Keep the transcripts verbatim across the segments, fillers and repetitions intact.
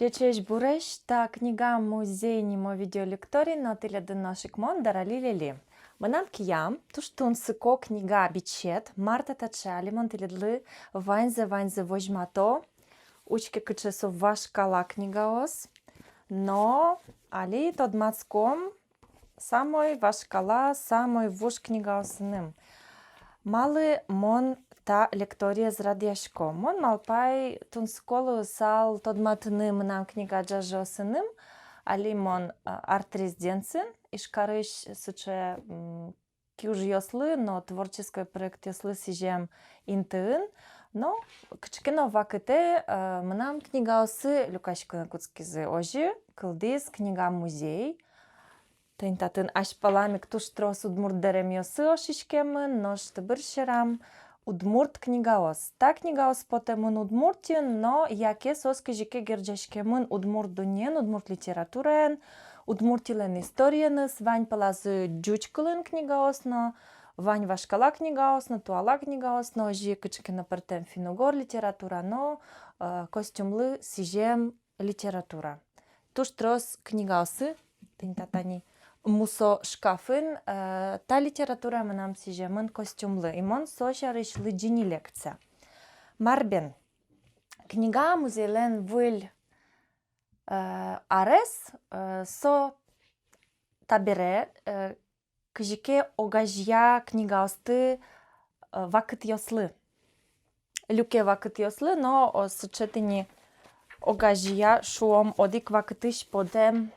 Ӟечесь-буресь, та «Книга музей» нимо видеолекторий, но тӥледын нош ик мон, Дарали Лели. Мынам киям туж тунсыко книга бичет, мар та таӵе, али мон тӥледлы ваньзэ-ваньзэ возьмато. Учке, кыӵе со вашкала книгаос. Но али тодматском самой вашкала, самой вуж книгаосыным. Малы мон та лекториез радъясько? Мон малпай, тунсыко луысал тодматыны мынам книга ӝажыосыным. Али мон, а, арт-резиденциын, Ижкарысь сыӵе, м, киужъёслы но творческой проектъёслы сӥзем интыын, но кыӵе ке но вакытэ, э, мынам книгаосы люкаськыны кутскизы. Озьы кылдӥз книга музей. Тӥни татын азьпалам ик туж трос удмурт дэремъёсы ошиськемын, нош тыбыр сьӧрам удмурт книгаос. Та книгаос потэмын Удмуртиын, но яке соос кызьы ке герӟаськемын удмурт дуннеен, удмурт литератураен, Удмуртилэн историеныз. Вань пӧлазы ӟуч кылын книгаос но, вань вашкала книгаос но, туала книгаос но, озьы кыӵе ке но пӧртэм финн-угор литература но, э, костюмлы сӥзем литература. Туж трос книгаосы, тӥни та тани мусо шкафын, э, та литература мынам сӥземын костюмлы, и мон со сярысь лыдӟи ни лекция. Мар бен, книга музейлэн выль, э, арез, э, со табере, э, кызьы ке огазея книгаосты, э, вакытъёслы. Люке вакытъёслы, но, о, сыӵе тӥни огазея, шуом, одӥг вакытысь потэм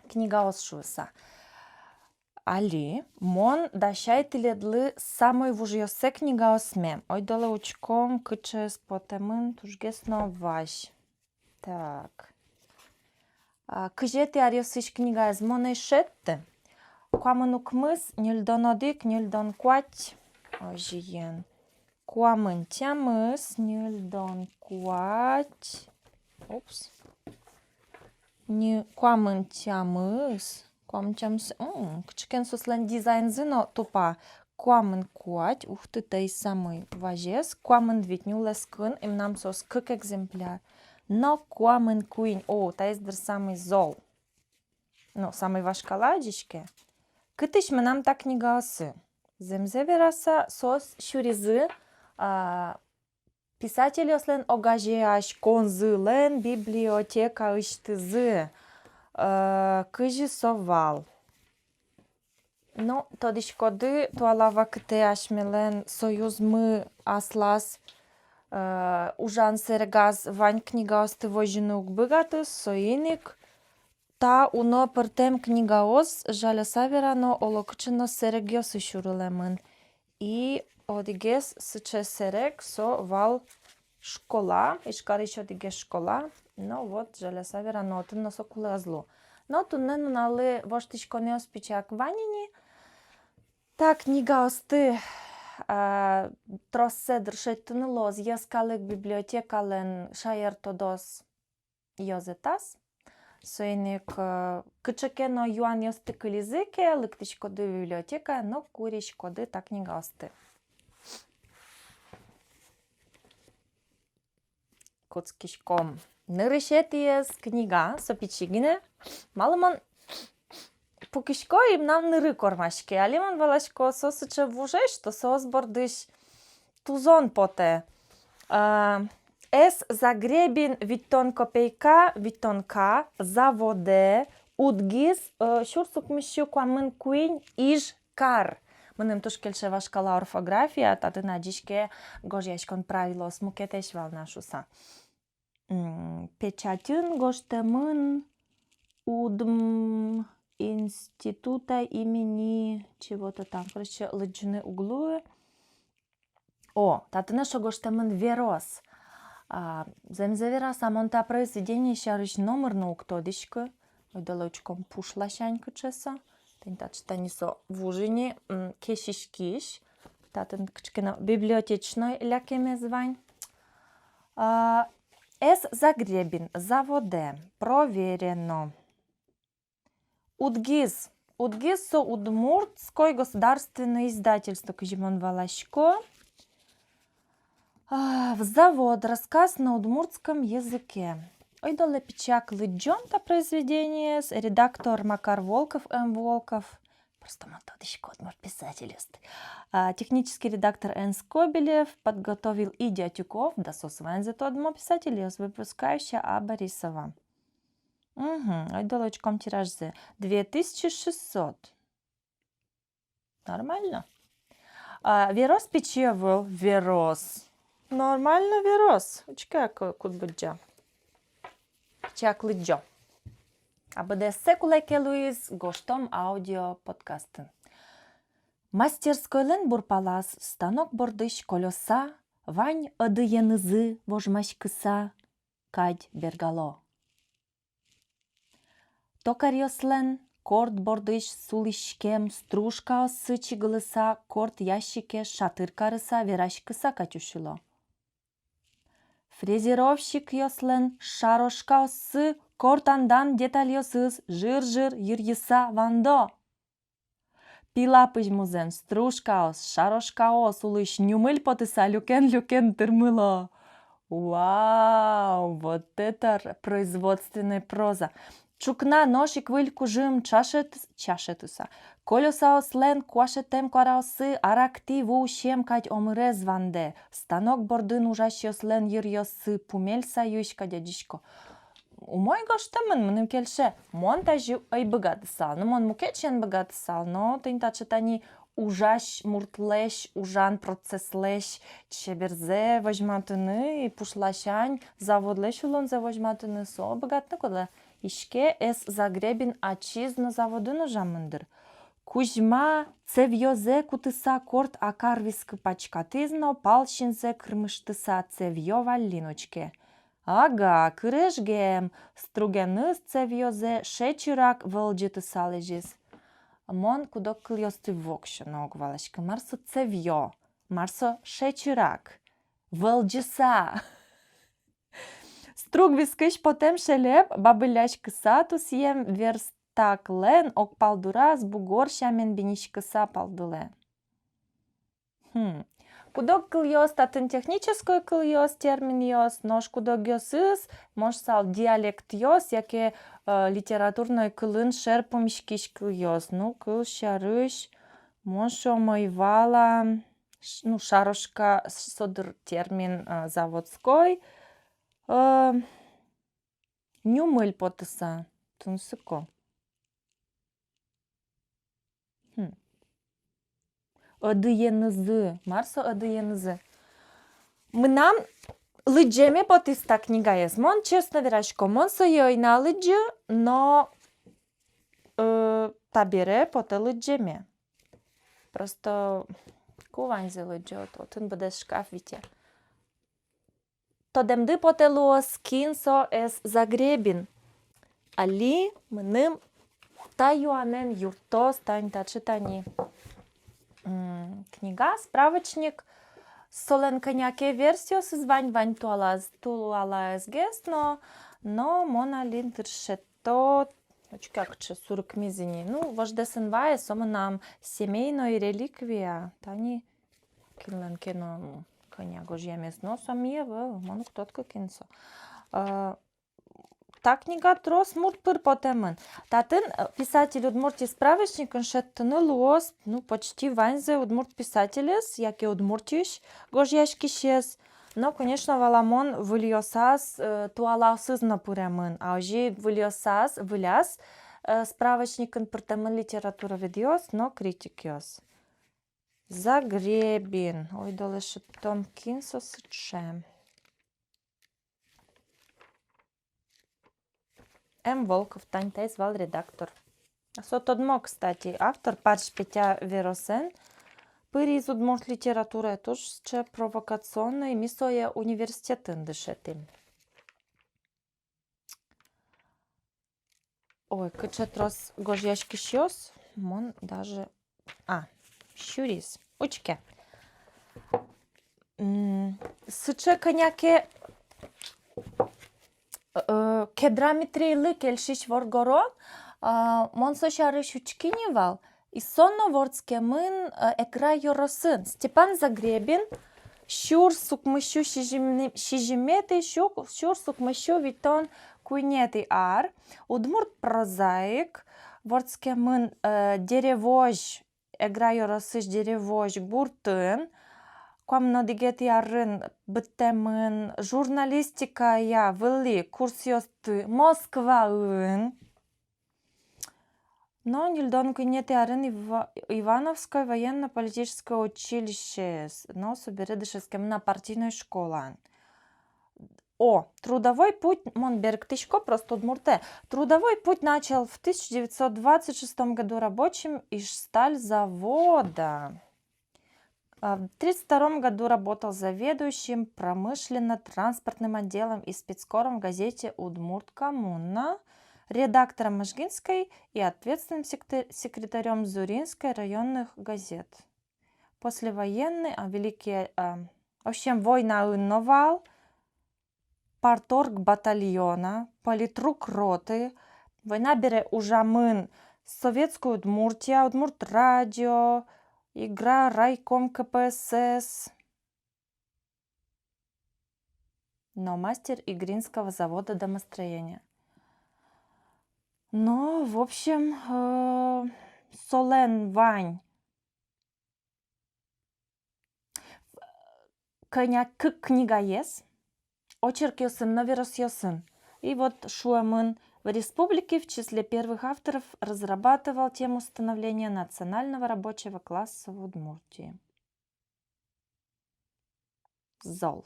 книгаос шуыса. Али мон дасяй тӥледлы самой вужъёссэ книгаосме. Ойдолэ учком, кыӵеез потэмын, тужгес но вазь. Так. А, кызетӥ аръёсысь книгаез мон ӧй шедьты. Куамын укмыс, ньыльдон одӥг, ньыльдон куать. Озьыен. Куамын тямыс, ньыльдон куать. Упс. Не, куамын тямыс. Куамын тямыс. М, кыӵе ке но соослэн дизайнзы но тупа. Куамын куать, ух ты, таиз самой вазез. Куамын вить, нюлэскын, и мынам соос кык экземпляр. Но куамын куинь, о, таиз, дыр, самой зол. Но самой вашкала, адӟиське. Кытысь мынам та книгаосы? Зэмзэ вераса, соос сюризы, а, писательёслэн огазеяськонзылэн библиотекаысьтызы, э, кызьы со вал. Ну, тодӥськоды, туала вакытэ асьмелэн союзмы аслаз, э, ужан сэрегаз вань книгаосты возьыны уг быгаты, соин ик та уно пӧртэм книгаос, жаляса верано, олокыӵе но сэрегъёсы сюрылэмын. И одӥгез сыӵе сэрег со вал школа, Ижкарысь одӥгез школа. Но вот, жаляса верано, отын но со кулэ ӧз лу. Но туннэ нуналлы воштӥськонъёс пичи ик вань ини. Та книгаосты, а, троссэ, дыр, шедьтыны луоз Йӧскалык библиотекалэн шаертодос ёзэтаз. Соин ик, э, кыӵе ке но юанъёсты кылизы ке, лыктӥськоды библиотекае но куриськоды та книгаосты. Кутскиськом. Нырысетӥез книга, со пичи гинэ. Малы мон пукисько, и мынам ныры кормаське. Али мон валасько, со сыӵе вужесь, что соос бордысь тузон потэ. А, С. Загребин, «Витьтон копейка», «Витьтон ка», «Заводэ», «Удгиз», э, сюрс укмыссю куамын куинь, Ижкар. Мыным туж кельше вашкала орфография, татын адӟиське, гожъяськон правилоос мукетэсь вал на шуса. М, печатьын гожтэмын удминститута имени чего-то там, короче, лыдӟыны уг луы. О, татын эшшо гожтэмын верос. А, зэмзэ вераса, мон та произведение сярысь номыр но уг тодӥськы. Ойдолэ учком, пуш ласянь кыӵе со. Тӥни таӵе, тани со вуж ини, м, кесиськись. Татын кыӵе ке но библиотечной лякемез вань. А, С. Загребин, «Заводэ», проверено. «Удгиз». «Удгиз» со удмуртской государственной издательство, кызьы мон валасько. А, «Завод», рассказ на удмуртском языке. Ойдолэ пичияк лыдӟом та произведениез. Редактор Макар Волков, М. Волков. Просто мон тодӥсько удмурт писательёсты. А, технический редактор Н. Скобелев, подготовил И. Дятюков, да соос ваньзы тодмо писательёс, выпускающая А. Борисова. Мгм, ойдолэ учком тиражзэ. Две тысячи шестьсот. Нормально. А, верос пичи ӧвӧл, верос. Нормально верос. Учке, к-, куд быдӟа. Чак лыдӟо. А быдэссэ кулэ ке луиз, гожтом аудиоподкастын. Мастерскойлэн бур палаз, станок бордысь колёса, вань ӧдыенызы вожмаськыса, кадь бергало. Токарьёслэн корт бордысь сулӥськем стружкаоссы чигылыса, корт ящике шатыр карыса, вераськыса кадь усьыло. Фрезеровщикъёслэн шарошкаоссы корт андан детальёсыз жыр-жыр йырйыса вандо. Пила пызьмузэн стружкаос, шарошкаос улысь нюмыль потыса люкен-люкен тырмыло. Вау, вот это р-, производственная проза. Ӵукна нош ик выль кужым чашет-, чашетыса. Колёсаослэн куашетэм куараоссы арактӥ ву усем кадь омырез вандэ. Станок бордын ужасьёслэн йыръёссы пумель сайысь кадь адӟисько. Умой гожтэмын, мыным кельше. Мон тазьы ӧй быгатысал. Ну, мон мукет сямен быгатысал, но тӥни таӵе тани ужась муртлэсь, ужан процесслэсь чеберзэ возьматыны, и пушласянь заводлэсь улонзэ возьматыны, со быгатыны кулэ. Иське, С. Загребин ачиз но заводын ужамын дыр. Кузьма цевьёзэ кутыса корт акар вискы пачкатӥз но, пал синзэ кырмыштыса, цевьё валлин учке. Ага, кырежгем, стругеныз цевьёзэ шечырак вӧлӟытыса лэзиз. Мон куд-ог кылъёсты воксё но уг валаськы. Мар со цевьё, мар со шечырак? Вӧлӟыса. Струг вискысь потэм шелеп бабылляськыса тусъем верстаклэн ог палдураз бугор сямен биниськыса палдылэ. Хм. Куд-ог кылъёс татын технической кылъёс, терминъёс, нош куд-огъёсыз, может, со диалектъёс яке, э, литературной кылын шер пумиськись кылъёс. Ну, кылсярысь, мон шуом, ӧй вала, ш-, ну, шарошка, с-, со дыр термин, э, заводской, э, нюмыль потыса, тунсыко. Хм. Ӧдыенызы. Мар со ӧдыенызы? Мынам лыдӟеме потӥз та книгаез. Мон честно верасько, мон сое ӧй на лыдӟы, но, э, табере потэ лыдӟеме. Просто ку ваньзэ лыдӟод, отын быдэс шкаф вите. Тодэмды потэ луоз, кин со С. Загребин. Али мыным та юанэн юрттоз тани таӵе тани, м, книга, справочник. Солэн кӧня ке версиосыз вань, вань туалаз-, туалаезгес но, но мон али дыр шедьто, учке, кыӵе сурыкмиз ини. Ну, вождэс эн вае, со мынам семейной реликвия, тани кинлэн ке но, м, кӧня гожъямез, но со мӥ ӧвӧл, мон уг тодӥськы, кин со. Э, та книга трос мурт пыр потэмын. Татын, э, «Писатель Удмуртии» справочникын шедьтыны луоз, ну, почти ваньзэ удмурт писателез яке Удмуртиысь гожъяськисез. Но, конечно, валамон, выльёсаз, э, туалаосыз но пыремын, а озьы выльёсаз, выльяз, э, справочникын пыртэмын литературоведъёс но критикъёс. Загребин. Ойдолэ шедьтом, кин со сыӵе. М. Волков, тани таиз вал редактор. Со тодмо, кстати, автор, «Парсь Петя» веросэн пыриз удмурт литературае, туж сыӵе провокационной, ми сое университетын дышетӥм. Ой, кыӵе трос гожъяськисьёс, мон даже, а, сюриз. Учке. М, сыӵе кӧня ке, э, Кедра Митрейлы кельшись воргорон, а, мон со сярысь учки ни вал, и со но вордскемын, э, Эгра ёросын. Степан Загребин, Сюрс укмыссю сизьым-, сизьыметӥ, сю-, сюрс укмыссю витьтон куинетӥ ар. Удмурт прозаик, вордскемын, э, Деревозь, Эгра ёросысь Деревозь гуртын. Куамын одӥгетӥ арын быдтэмын журналистикая вылӥ курсъёсты Москваын. Но ньыльдон куинетӥ арын Ива-, Ивановское военно-политическое училищеез, но собере дышетскемын на партийной школаын. О, трудовой путь, мон берыктӥсько, просто удмуртэ. Трудовой путь начал в тысяча девятьсот двадцать шестом году рабочим Ижсталь завода. А, в тридцать втором году работал заведующим промышленно-транспортным отделом и спецкором в газете «Удмурт коммуна», редактором Можгинской и ответственным секте-, секретарём Зуринской районных газет. Послевоенный, а, великий, а, в общем, войнаын но вал, парторг батальона, политрук роты, война бере ужамын «Советская Удмуртия», «Удмурт радио», «Игра», райком К П С С, но мастер Игринского завода домостроения. Но, в общем, э, солэн вань кӧня кык книгаез, очеркъёсын но веросъёсын. И вот шуэмын: в республике в числе первых авторов разрабатывал тему становления национального рабочего класса в Удмуртии. Зол.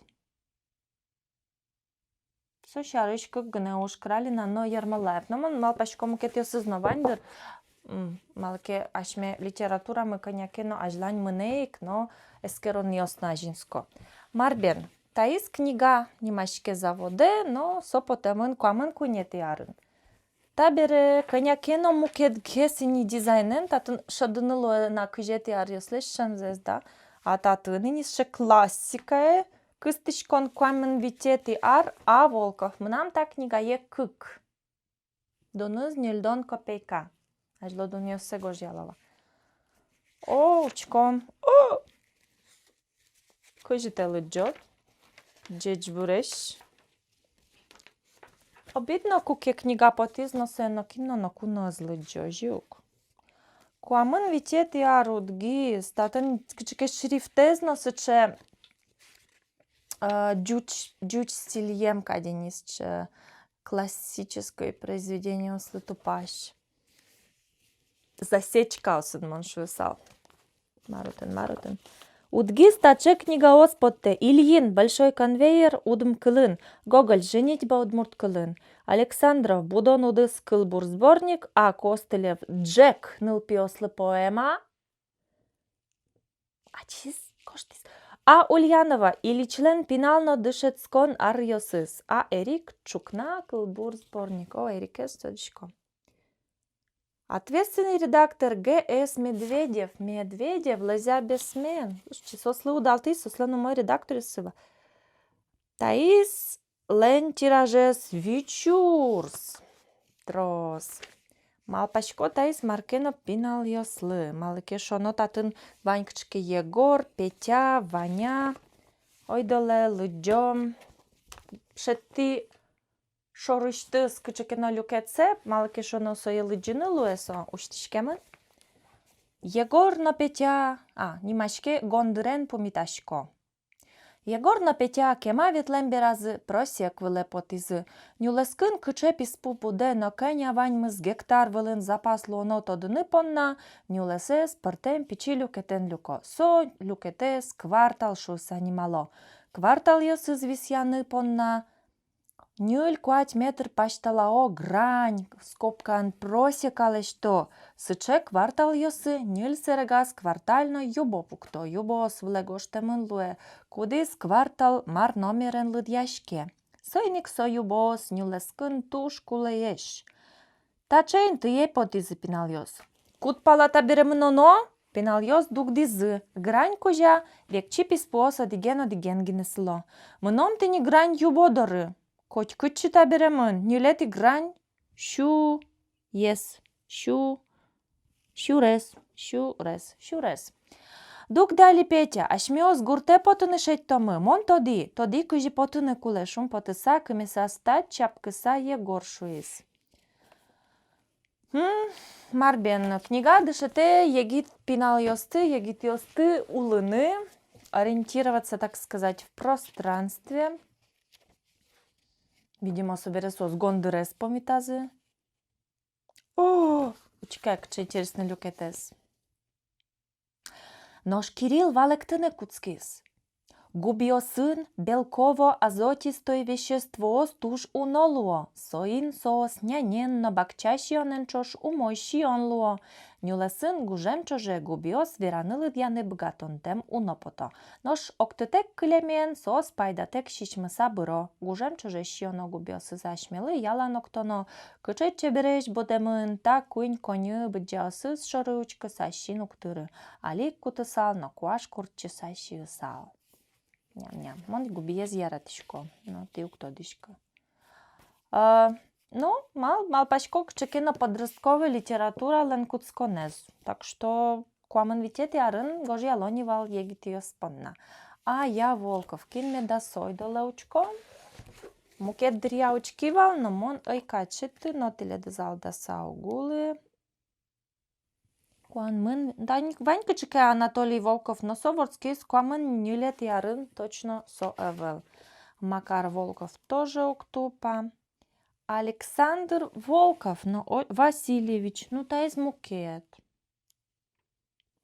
Со сярысь кык гинэ уж: Кралина но Ермолаев. Но мон малпасько, мукетъёсыз но вань дыр. М, малы ке асьме литературамы кӧня ке но азьлань мынэ ик, но эскеронъёс но азинско. Мар бен, таиз книга нимаське «Заводэ», но со потэмын куамын куинетӥ арын. Табере кӧня ке но мукетгес ини дизайнэн, татын шӧдыны луэ на кызетӥ аръёслэсь сямзэс, да. А татын ини сыӵе классикае кыстӥськон, куамын витетӥ ар, А. Волков. Мынам та книгае кык. Дуныз ньыльдон копейка. Азьло дунъёссэ гожъяло вал. О, учком. О! Кызьы тӥ лыдӟоды? Ӟечбуресь. Обидно, куке книга потӥз, но сое нокин но ноку но ӧз лыдӟы, озьы ук. Куамын витетӥ ар, УдГИСС, татын кыӵе ке шрифтэз но сыӵе, э, ӟуч, ӟуч стильем кадь ини, сыӵе классической произведениослы тупась. Засечкаосын, мон шуысал. Мар отын, мар отын. УдГИСС таӵе книгаос поттэ: Ильин «Большой конвейер» удм кылын, Гоголь «Женитьба» удмурт кылын, Александров «Будон удыс» кылбур сборник, А. Костылев «Джек» нылпиослы поэма. Ачиз кошкиз. А. Ульянова «Ильичлэн пинал но дышетскон аръёсыз», А. Эрик «Ӵукна» кылбур сборник. О, Эрикез тодӥсько. Ответственный редактор Г С Медведев. Медведев, лӧзя бессмен. Слушайте, соослы удалтӥз, соослэн умой редакторъёссы вал. Таиз лэн тиражез вить сюрс. Трос. Малпасько, таиз мар ке но пиналъёслы. Малы ке шуоно, татын вань кыӵе ке Егор, Петя, Ваня. Ойдолэ лыдӟом. Шедьтӥ шорысьтыз кыӵе ке но люкетсэ, малы ке шуоно, сое лыдӟыны луэ, со усьтӥськемын. Егор но Петя, а, нимаське «Гондырен пумитасько». Егор но Петя кема ветлэм беразы просек вылэ потӥзы. Нюлэскын кыӵе писпу пудэ но кӧня ваньмыз гектар вылын запас луоно тодыны понна, нюлэсэз пӧртэм пичи люкетэн люко. Со люкетэз квартал шуыса нимало. Кварталъёсыз висъяны понна ньыль-куать метр пасьталао грань, скобкаын просека лэсьто. Сыӵе кварталъёсы ньыль сэрегаз квартально юбо пукто. Юбоос вылэ гожтэмын луэ, кудӥз квартал мар номерен лыдъяське. Соин ик со юбоос нюлэскын туж кулэесь. Таӵе интые потӥзы пиналъёс. Куд пала табере мыноно? Пиналъёс дугдӥзы. Грань кузя векчи писпуос одӥген-одӥген гинэ сыло. Мыном тӥни грань юбо доры. Котькытчы таберемын. Ньылетӥ грань сюэз. Сю, сюрес, сюрес, сюрес. Дугды али, Петя, асьмеос гуртэ потыны шедьтомы, мон тодӥ, тодӥ, кызьы потыны кулэ, шумпотыса, кымесаз тать чапкыса, Егор шуиз. М, мар бен, книга дышетэ егит пиналъёсты, егитъёсты улыны, ориентироваться, так сказать, в пространстве. Видимо, собере соос гондырез пумитазы. О, учке, кыӵе интересный люкетэз. Нош Кирилл валэктыны кутскиз. Губиосын белково-азотистой веществоос туж уно луо, соин соос нянен но бакча сиёнэн ӵош умой сиён луо. Нюлэсын гужем ӵоже губиос вераны-лыдъяны быгатонтэм уно пото. Нош октытэк кылемен соос пайдатэк сисьмыса быро. Гужем ӵоже сиёно губиосыз асьмелы ялан октоно. Кыӵе чебересь будэмын та куинь коньы, быдӟаосыз шоры учкыса син уг тыры. Али ик кутысал но куаш куртчыса сиысал. Ням-ням. Мон губиез яратӥсько, но тӥ уг тодӥськы. А, ну, мал-, малпасько, кыӵе ке но подростковый литературалэн кутсконэз. Так что куамын витетӥ арын гожъяло ни вал егитъёс понна. А я Волков, кин меда со, ойдолэ учко. Мукет дыръя учки вал, но мон ӧй кадь шедьты, но тӥледыз алдаса уг улы. Куамын, тани вань кыӵе ке Анатолий Волков, но со вордскиз куамын ньылетӥ арын, точно со ӧвӧл. Макар Волков тоже уг тупа. Александр Волков, но, о, Васильевич, ну, таиз мукет.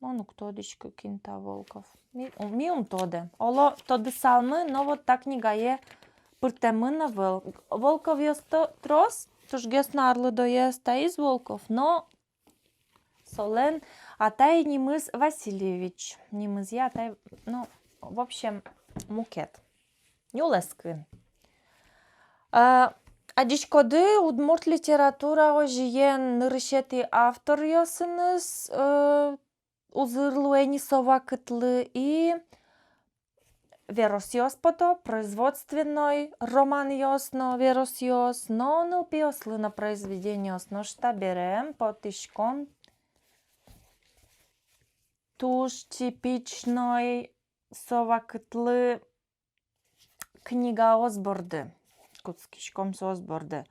Мон уг тодӥськы, кин та Волков. Ми, ми ум тодэ. Оло, тодысалмы, но вот та книгае пыртэмын ӧвӧл. Волковъёс то трос, тужгес но арлыдоез таиз Волков, но солэн атай нимыз Васильевич. Нимызъя атай, ну, в общем, мукет. Нюлэскын. А, адӟиськоды, удмурт литература озьыен нырысетӥ авторъёсыныз, э, узыр луэ ни со вакытлы, и веросъёс пото, производственной романъёс но веросъёс, но нылпиослы но произведениос. Нош табере потӥськом туж типичной со вакытлы книгаос борды. Кутскиськом соос борды.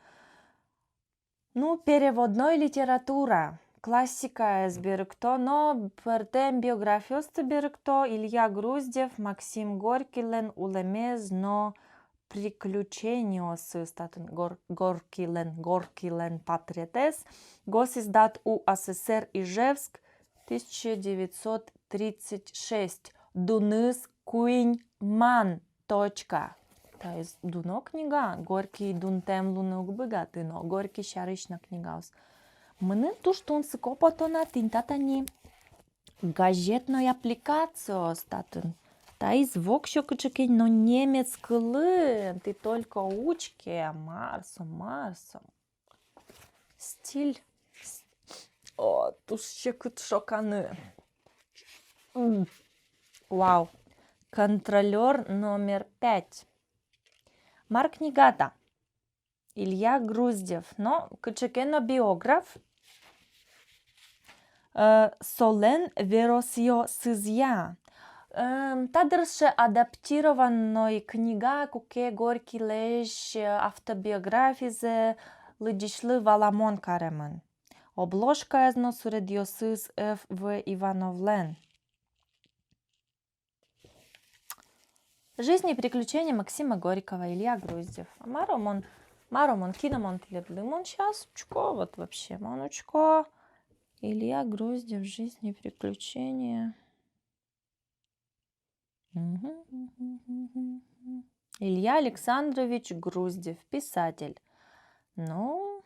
Ну, переводной литература. Классикаез берыкто но, пӧртэм биографиосты берыкто: Илья Груздев, Максим Горькийлэн улэмез но приключениосыз, татын Гор-, Горькийлэн, Горькийлэн патретэз, Госиздат УАССР, Ижевск, тысяча девятьсот тридцать шесть, дуныз куинь ман, точка. Таиз дуно книга, Горький дунтэм луыны уг быгаты но, Горький сярысь но книгаос. Мыным туж тунсыко потэ на тӥни та тани газетной аппликациос татын. Таиз воксё кыӵе ке но немец кылын, тӥ только учке, мар со, мар со. Стиль. О, туж секыт шоканы. М. Вау. Контролёр номер пять. Мар книга та? Илья Груздев. Но кыӵе ке но биограф. Э, солэн веросъёсызъя. Эм, та дырысьсэ адаптированной книга, куке Горькийлэсь, э, автобиографизэ лыдӟисьлы валамон каремын. Обложкаез но суредъёсыз Ф В Ивановлэн. «Жизнь и приключения Максима Горького», Илья Груздев. А мар-о мон, мар-о мон, кин-о мон тӥледлы? Мон щас учко, вот вообще, мон учко. Илья Груздев, «Жизнь и приключения». Мгм, мгм, мгм, мгм. Илья Александрович Груздев, писатель. Ну,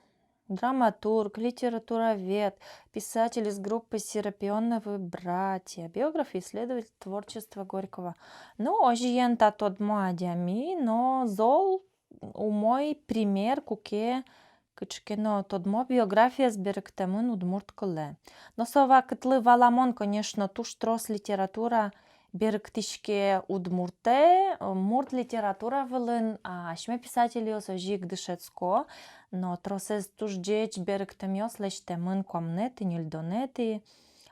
драматург, литературовед, писатель из группы Серапионовы братья, биограф и исследователь творчества Горького. Ну, озьыен, та тодмо адями, но зол умой пример, куке кыӵе ке но тодмо биографиез берыктэмын удмурт кылэ. Но со вакытлы валамон, конечно, туж трос литература берыктӥське удмуртэ, мурт литература вылын, а, асьме писательёс озьы ик дышетско, но тросэз туж ӟеч берыктэмъёс лэсьтэмын куамынэтӥ, ньыльдонэтӥ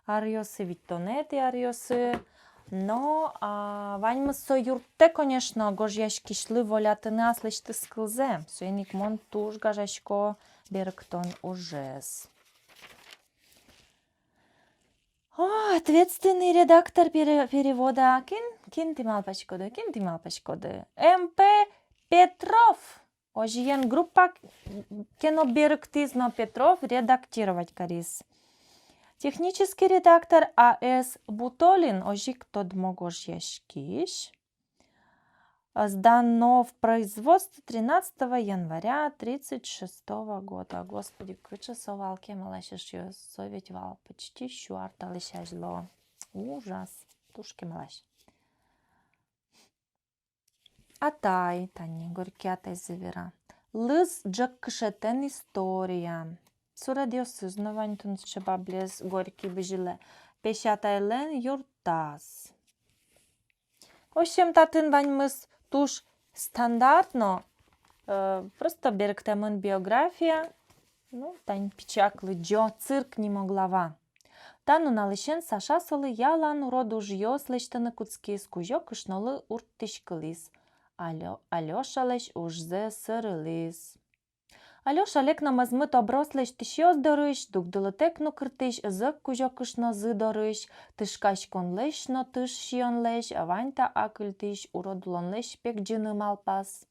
аръёсы, витьтонэтӥ аръёсы. Но, а, ваньмыз со юрттэ, конечно, гожъяськисьлы волятыны аслэсьтыз кылзэ. Соин ик мон туж гажасько берыктон ужез. О, ответственный редактор пере-, перевода. Кин, кин тӥ малпаськоды, кин тӥ малпаськоды? М П Петров. Озьыен, группа ке но берыктӥз, но Петров редактировать кариз. Технический редактор А С Бутолин, озьы ик тодмо гожъяськись. Сдано в производство тринадцатого января тридцать шестого года. Господи, кыӵе со вал кемалась, эшъёс, со ведь вал почти сю ар талэсь азьло. Ужас, туж кемалась. Атай, тани Горький атайзэ вера. Лыз ӝӧккышетэн история. Суредъёсыз но вань тунсыӵе баблес Горький бызьылэ. Песятайлэн юртаз. В общем, татын ваньмыз туж стандартно, э, просто берыктэмын биография. Ну, тань пичак лыдӟо, «Цирк» нимо глава. Та нуналысен Саша солы ялан урод ужъёс лэсьтыны кутскиз, кузё-кышнолы урттӥськылӥз. Алё-, Алёшалэсь ужзэ сӧрылӥз. Алёша лек но мӧзмыт оброс лэсьтӥсьёс дорысь, дугдылытэк нукыртӥсь зӧк кузё-кышнозы дорысь, тышкаськонлэсь но тыш сиёнлэсь, вань та акыльтӥсь урод улонлэсь пегӟыны малпаз.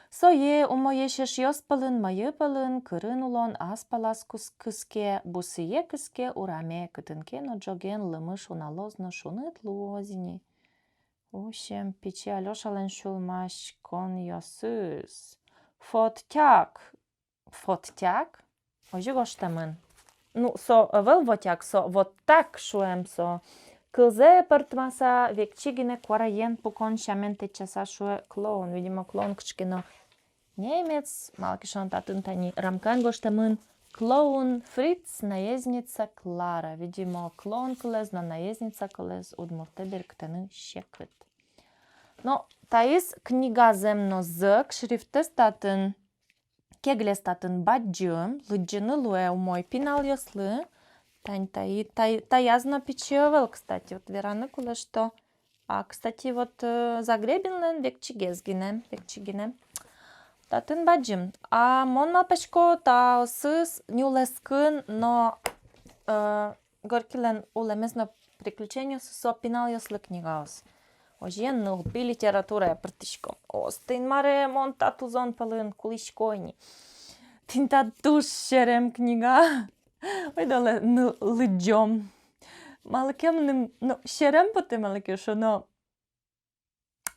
Сое умоесь эшъёс пӧлын, мӧйы пӧлын, кырын улон ас палаз кыс-, кыске, бусые кыске ураме, кытын ке но ӝоген лымы шуналоз но шуныт луоз ини. В общем, пичи Алёшалэн сюлмаськонъёсыз. Фоттяк. Фоттяк. Озьы гожтэмын. Ну, со ӧвӧл вотяк, со вот так шуэм со. Кылзэ пӧртмаса, векчи гинэ куараен пукон сямен тэтчаса шуэ клоун. Видимо, клоун кыӵе ке но немец, малы ке шуоно татын тани рамкаын гожтэмын: клоун Фриц, наездница Клара. Видимо, клоун кылэз но наездница кылэз удмуртэ берыктыны секыт. Но таиз книга зэм но зӧк, шрифтэз татын, кеглез татын бадӟым, лыдӟыны луэ умой пиналъёслы. Тань таи-, таи-, таяз но пичи ӧвӧл, кстати, вот вераны кулэ, что А, кстати, вот, э, Загребинлэн векчигес гинэ, векчи гинэ. Татын бадӟым. А мон малпасько, таосыз нюлэскын но, э, Горькийлэн улэмез но приключениосыз, со пиналъёслы книгаос. Озьыен, нылпи литературая пыртӥськом. Остӥн маре, мон та тузон пӧлын кулӥсько ини. Тӥни та туж серем книга. Ойдолэ, ну, лыдӟом. Малы ке мыным, ну, серем потэ, малы ке шуоно,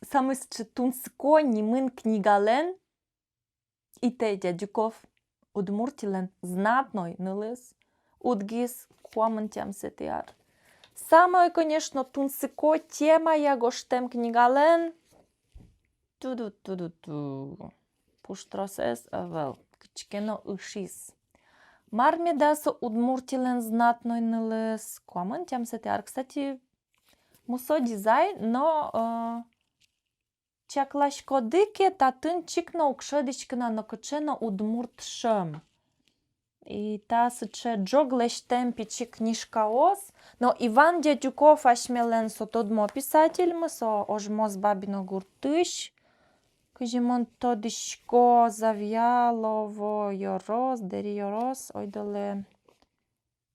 самой сыӵе тунсыко нимын книгалэн Итэ Дядюков, Удмуртилэн знатной нылыз, удгиз куамын тямысэтӥ ар. Самой, конечно, тунсыко темая гожтэм книгалэн ту-ду-ту-ду-ту. Пуштросэз ӧвӧл, кыӵе ке но ышиз. Мар меда со Удмуртилэн знатной нылыз, куамын тямысэтӥ ар, кстати, мусо дизайн, но, э, чакласькоды ке, татын чик но уг шӧдӥськы на нокыӵе но удмурт шӧм. И та сыӵе ӝог лэсьтэм пичи книжкаос. Но Иван Дядюков асьмелэн со тодмо писательмы, со ожмос Бабино гуртысь. Кызьы мон тодӥсько, Завьялово ёрос, Дэри ёрос, ойдолэ.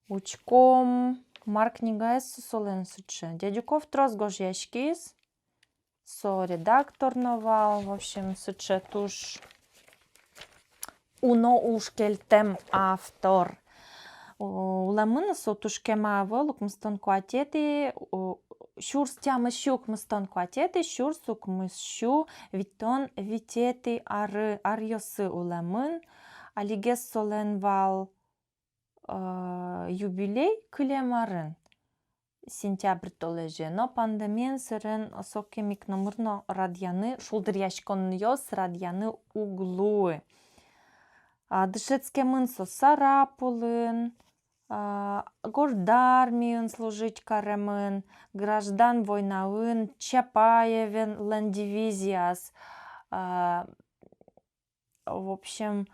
Учком, мар книгаез со солэн сыӵе. Дядюков трос гожъяськиз, со редактор но вал, в общем, сыӵе туж уно уж кельтэм автор. У-, улэмын со туж кема ӧвӧл, укмыстон куатетӥ, у-, сюрс тямыссю укмыстон куатетӥ, сюрс укмыссю витьтон витетӥ ары, аръёсы улэмын. Алигес солэн вал, э, юбилей кылем арын, сентябрь толэзе, но пандемиен сэрен сокем ик номыр но радъяны, шулдыръяськонъёс радъяны уг луы. А, дышетскемын со Сарапулын, а, Горд Армиын служить каремын, граждан войнаын Чапаевлэн дивизияз, а, в общем,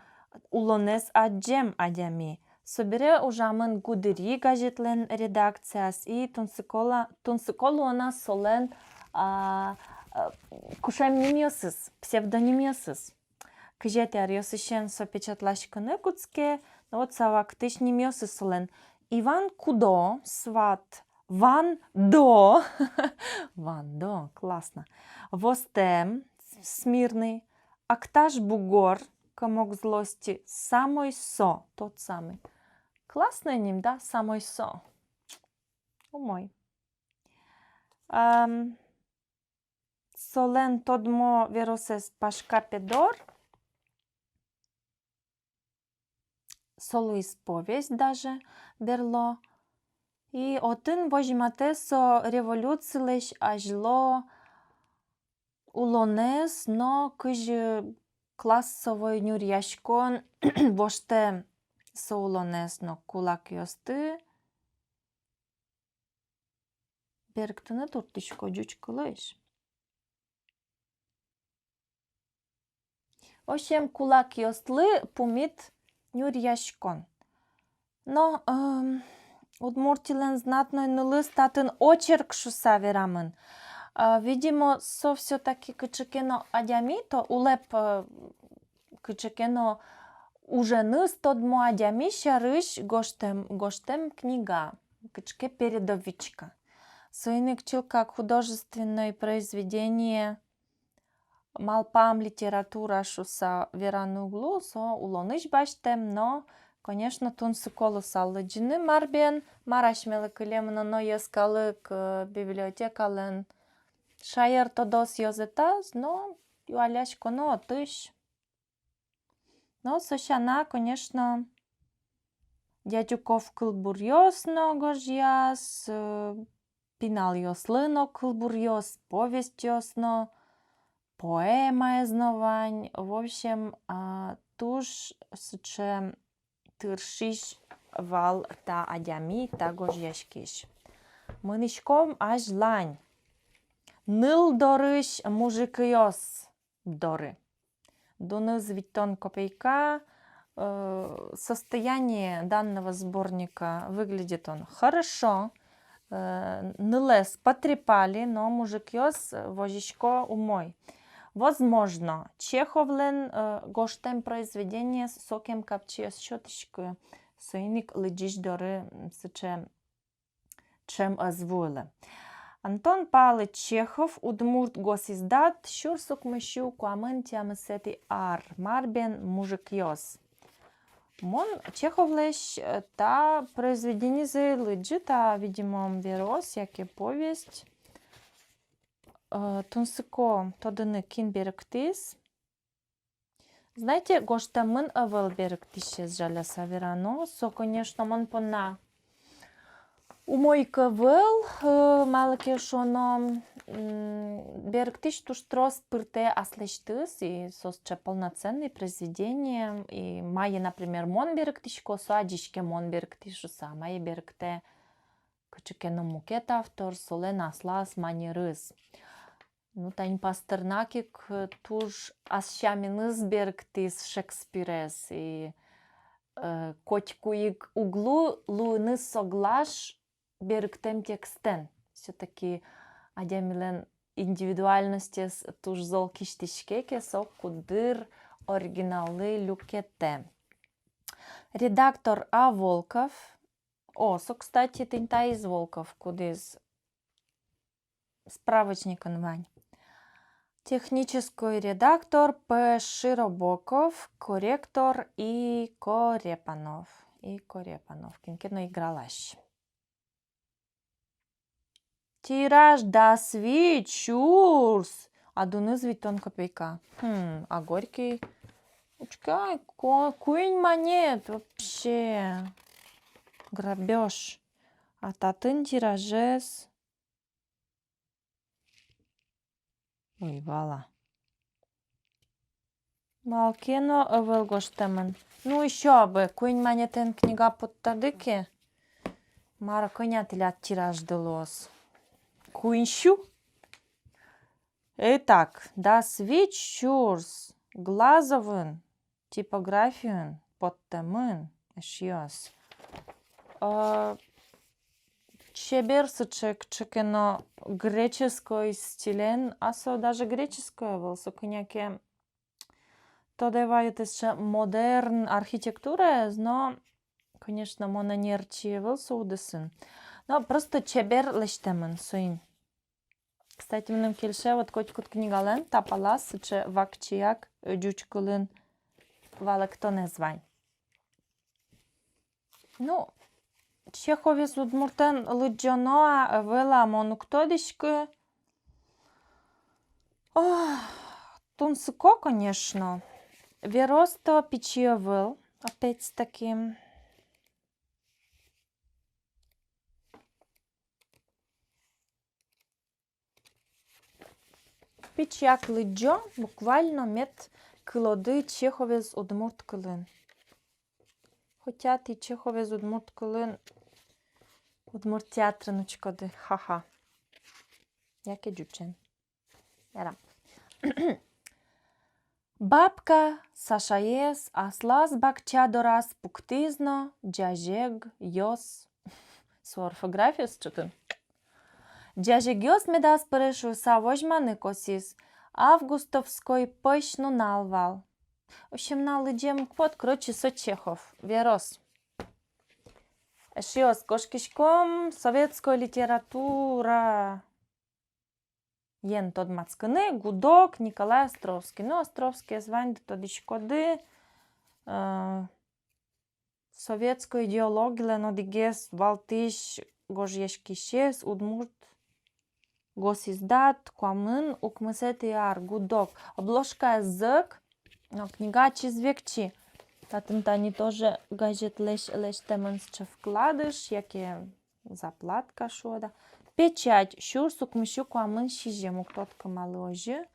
улонэз адӟем адями. Собере ужамын «Гудыри» газетлэн редакцияз, и тунсыко ла-, тунсыко луо на солэн, а, а, кушем нимъёсыз, псевдонимъёсыз. Кызетӥ аръёсысен со печатласькыны кутске, но вот со вакытысь нимъёсыз солэн: Иван Кудо, сват, Ван До, Ван До, классно, Востэм, смирный, Акташ Бугор, комок злости, Самой Со, тот самый. Классный ним, да, Самой Со. Умой. Ам, солэн тодмо веросэз «Пашка Педор». Со луиз повесть даже берло. И отын возьматэ со революцилэсь азьло улонэз, но кызьы классовой нюръяськон воштэ со улонэз но кулакъёсты. Берыктыны туртӥсько ӟуч кылысь. В общем, кулакъёслы пумит нюръяськон. Но, эм, Удмуртилэн знатной нылыз татын очерк шуыса верамын. А, видимо, со всё-таки кыӵе ке но адями, то улэп, э, кыӵе ке но уженыз тодмо адями сярысь гожтэм, гожтэм книга, кыӵе ке передовичка. Соин ик чылкак художественной произведение, малпам литература шуыса вераны уг лу, со улонысь басьтэм, но, конечно, тунсыко луысал лыдӟыны, мар бен, мар асьмелы кылем но, но йӧскалык, э, библиотекалэн шаертодос ёзэтаз, но юалляськоно отысь. Но со сяна, конечно, Дятюков кылбуръёс но гожъяз, э, пиналъёслы но кылбуръёс, повестьёс но, поэмаез но вань. В общем, а, туж сыӵе тыршись вал та адями, та гожъяськись. Мынӥськом азьлань. Ныл дорысь мужикъёс доры. Дуныз витьтон копейка. Э, состояние данного сборника: выглядит он хорошо, э, нылэз потрепали, но мужикъёс возисько умой. Возможно, Чеховлэн, э, гожтэм произведениез сокем капчи ӧз сётӥськы, соин ик лыдӟись доры, м, сыӵе ӵем ӧз вуылы. Антон Павлович Чехов, Удмурт госиздат, сюрс укмыссю куамын тямысэтӥ ар, мар бен, мужикъёс. Мон Чеховлэсь, э, та произведенизэ ӧй лыдӟы, та, видимо, верос яке повесть. Э, тунсыко тодыны, кин берыктӥз. Знаете, гожтэмын ӧвӧл берыктӥсез, жаляса верано. Со, конечно, мон понна умой ик ӧвӧл, э, малы ке шуоно, м, берыктӥсь туж трос пыртэ аслэсьтыз, и со сыӵе полноценный произведение, и мае, например, мон берыктӥсько, со адӟиське, мон берыктӥ шуыса, мае берыктэ кыӵе ке но мукет автор, солэн аслаз манерыз. Ну, тани Пастернак ик, э, туж ас сяменыз берыктӥз Шекспирез, и, э, котьку ик уг лу луыны соглаш берыктэм текстэн. Всё-таки адямилэн индивидуальностез туж зол кисьтӥське ке, со куддыр оригиналлы люкетэ. Редактор А. Волков. О, со, кстати, тӥни таиз Волков, кудӥз справочникын вань. Технической редактор П. Широбоков, корректор И. Корепанов. И. Корепанов. Кин ке но Игралась. Тираж дас вить сюрс, а дуныз витьтон копейка. Хм, а Горький? Учкы ай, ко-, куинь манет, вообще. Грабёж. А татын тиражез. Ой, вала. Малы ке но ӧвӧл гожтэмын. Ну, ещё бы, куинь манетэн книга поттоды ке, мар, кӧня тӥляд тиражды луоз? Куинь сю? Итак, дас вить сюрс Глазовын, типографиын поттэмын. эшъёс. Э, чебер сыӵе, кыӵе ке но греческой стилен, а со даже греческой ӧвӧл, со кӧня ке тодэ вайыт эшшо модерн архитектураез, но, конечно, мон ӧнерчи ӧвӧл со удысын. Но просто чебер лэсьтэмын соин. Кстати, мыным кельше, вот котькуд книгалэн та палаз сыӵе вакчияк, э, ӟуч кылын валэктонэз вань. Ну, Чеховез удмуртэн лыдӟоно-а, ӧвӧл-а, мон уг тодӥськы. Ох, тунсыко, конечно. Верос-то пичи ӧвӧл, опять-таки. Пичияк лыдӟо, буквально мед кылоды Чеховез удмурт кылын. Хотя тӥ Чеховез удмурт кылын удмурт театрын учкоды, ха-ха. Яке ӟучен. Яра. Бабка Сашаез аслаз бакча дораз пуктӥз но ӟазегъёс. Со орфографиез чотын. Ӟазегъёс медаз пыре шуыса возьманы косӥз. Августовской пӧсь нунал вал. В общем, на лыдӟем уг поты, короче, со Чехов. Верос. Эшъёс, кошкиськом советской литература. Ен тодматскыны, «Гудок», Николай Островский. Ну, Островскиез ваньды тодӥськоды, э, советской идеологилэн одӥгез валтӥсь гожъяськисез, удмурт госиздат, куамын укмысэтӥ ар, «Гудок». Обложкаез зӧк, но книга ачиз векчи. Татын тани тоже газетлэсь лэсьтэмын сыӵе вкладыш, яке заплатка шуод-а. Печать сюрс укмыссю куамын сизьым, уг тодӥськы, малы озьы.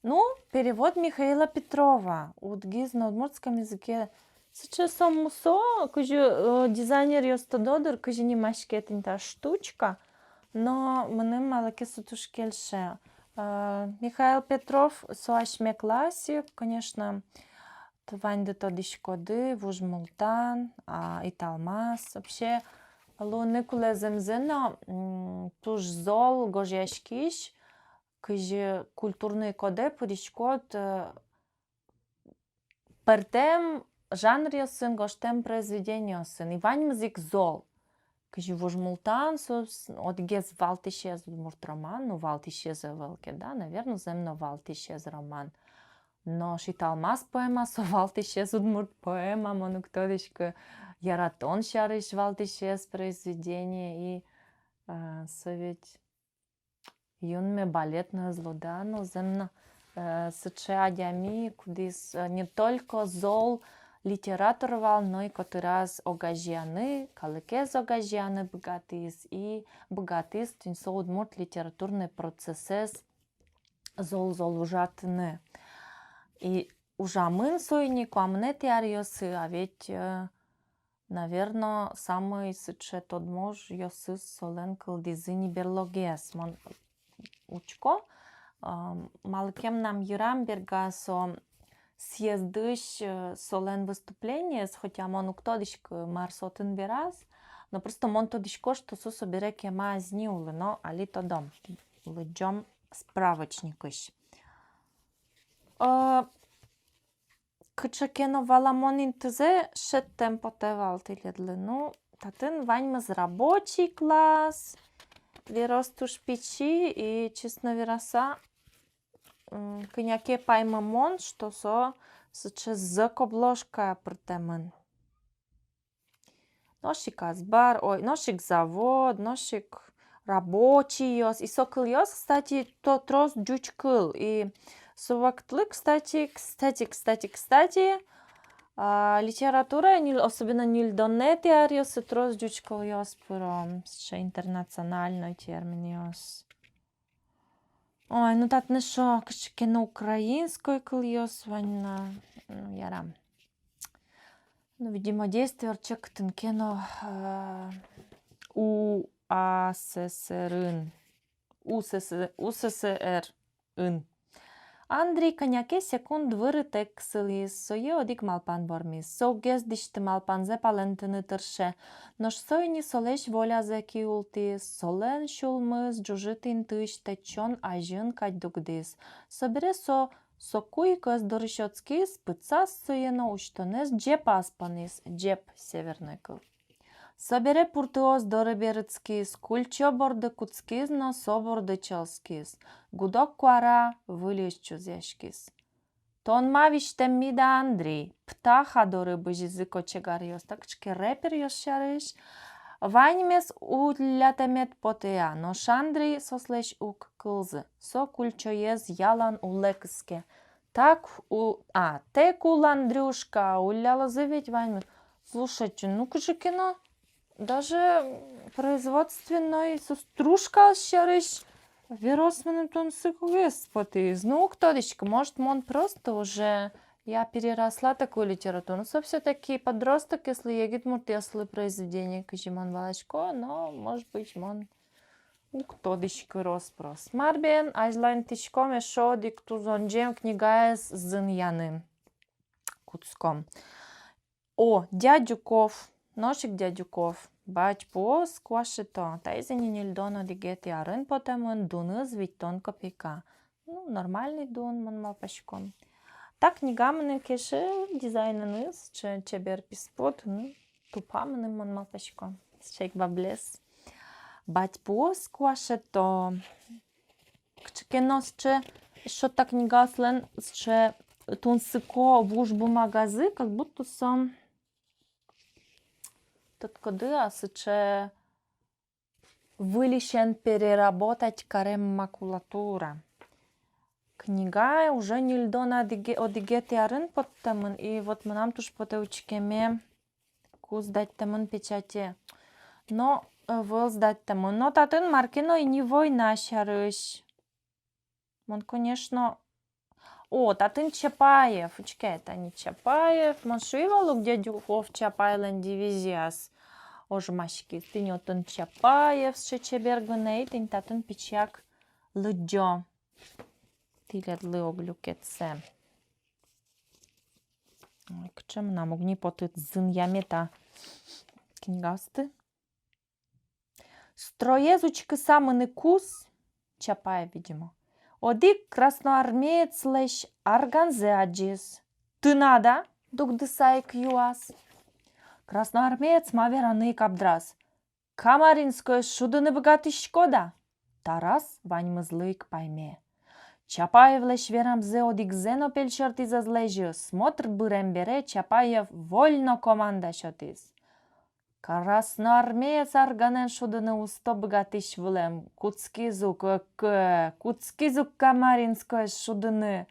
Ну, перевод Михаила Петрова. Удгиз на удмуртском языке. Сыӵе со мусо, кызьы, э, дизайнеръёс тодо дыр, кызьы нимаське тӥни та штучка. Но мыным малы ке со туж кельше. Э, Михаил Петров, со асьме классик, конечно, ваньды тодӥськоды, «Вужмултан», а, «Италмас». Вообще, луыны кулэ зэмзэ но, м, туж зол гожъяськись, кызьы культурной кодэ пыриськод, э, пӧртэм жанръёсын гожтэм произведениосын. И ваньмыз ик зол. Кызьы «Вужмултан», со с-, одӥгез валтӥсез удмурт роман, ну, валтӥсез ӧвӧл ке, да, наверно, зэм но валтӥсез роман. Нош «Италмас» поэма, со валтӥсез удмурт поэма, мон уг тодӥськы, яратон сярысь валтӥсез произведение, и, э, со ведь юнме балет но ӧз луы, да, но зэм но, э, сыӵе адями, кудӥз, э, не только зол литератор вал, но и котыраз огазеяны, калыкез огазеяны быгатӥз, и быгатӥз тӥни со удмурт литературной процессэз зол-зол ужатыны. И ужамын со ини куамынэтӥ аръёсы, а ведь, э, наверно, самой сыӵе тодможъёсыз солэн кылдӥзы ини берлогес. Мон учко, э, малы ке мынам йырам берга со съездысь, э, солэн выступлениез, хотя мон уг тодӥськы, мар со отын вераз, но просто мон тодӥсько, что со собере кема ӧз ни улы, но али тодом, лыдӟом справочникысь. Э, кыӵе ке но валамон интызэ шедьтэм потэ вал тӥледлы. Ну, татын ваньмыз рабочий класс, верос туж пичи, и, честно вераса, м, кӧня ке паймымон, что со сыӵе зӧк обложкая пыртэмын. Нош ик азбар, ой, нош ик завод, нош ик рабочийёс. И со кылъёс, кстати, то трос ӟуч кыл. И со вакытлы, кстати, кстати, кстати, кстати, а, литература, ньыль-, особенно ньыльдонэтӥ аръёсы трос ӟуч кылъёс пыро, сыӵе интернациональной терминъёс. Ой, ну татын эшшо кыӵе ке но украинской кылъёс вань на. Ну, ярам. Ну, видимо, действие ортче кытын ке но, э, УАССР-ын. УСС-, УССР-ын. Андрий кӧня ке секунд вырытэк кысылӥз, сое одӥг малпан вормиз. Со уг гес дӥсьты, малпанзэ палэнтыны тырше. Нош со ини солэсь волязэ киултӥз. Солэн сюлмыз ӝужыт интыысь тэтчон азьын кадь дугдӥз. Собере со соку ик ӧс доры сётскиз, пытсаз сое но усьтонэз ӟепаз понӥз, ӟеп — северной кыл. Собере пуртыос доры берытскиз, кульчо борды кутскиз но со борды чӧлскиз. Гудок куара выльысь чузъяськиз. — Тон ма визьтэммид-а, Андрий? — птаха доры бызизы кочегаръёс. Та кыӵе ке рэперъёс сярысь. — Ваньмес уллятэмед потэ-а? Нош Андрий соослэсь уг кылзы. Со кульчоез ялан улэ кыске. — Так у-, а, тэк ул, Андрюшка, уллялозы ведь ваньмы. Слушайте, ну кыӵе ке но даже производственной со стружка сярысь верос мыным тунсыкогес потӥз. Ну, уг тодӥськы, может, мон просто уже, я переросла такую литературу. Ну, со всё-таки подросток, если егит муртъёслы произведение, кызьы мон валасько, но, может быть, мон уг тодӥськы рос-прос. Мар бен, азьланьтӥськом эшшо одӥг тузонӟем книгаез зынъяны кутском. О, Дядюков, нош ик Дядюков. «Бадьпуос куашето». Таиз ини ньыльдон одӥгетӥ арын потэмын, дуныз витьтон копейка. Ну, нормальный дун, мон малпасько. Та книга мыным кельше дизайнэныз, че-, чебер писпуд, ну, тупа мыным, мон малпасько. Сыӵе ик баблес. «Бадьпуос куашето». Кыӵе ке но сыӵе, эшшо та книгаослэн сыӵе тунсыко вуж бумагазы, как будто со, тодӥськоды-а, сыӵе выльысен переработать карем макулатура. Книга уже ньыльдон одӥге-, одӥгетӥ арын поттэмын, и вот мынам туж потэ учкеме, ку сдатьтэмын печате. Но, э, ӧвӧл сдатьтэмын. Но татын мар ке но ини война сярысь. Мон, конечно, о, татын Чапаев, учке, тани Чапаев. Мон шуи вал ук, Дядюков Чапаевлэн дивизияз ожмаськиз. Тӥни отын Чапаев сыӵе чебер гинэ, и тӥни татын пичияк лыдӟо тӥледлы ог люкетсэ. Ой, кыӵе мынам уг ни поты зынъяме та книгаосты. Строез учкыса мыныкуз, Чапаев, видимо, одӥг красноармеецлэсь арганзэ адӟиз. «Тынад-а?» — дугдыса ик юаз. Красноармеец ма вераны ик абдраз: «Камаринскоез шудыны быгатӥськод-а?» Тарас ваньмызлы ик пайме. Чапаевлэсь верамзэ одӥгзэ но пельсьӧртӥз ӧз лэзьы. Смотр бырем бере Чапаев «Вольно!» команда сётӥз. Красноармеец арганэн шудыны усто быгатӥсь вылэм. Кутскиз ук, ӧкэ, кутскиз ук Камаринскоез шудыны.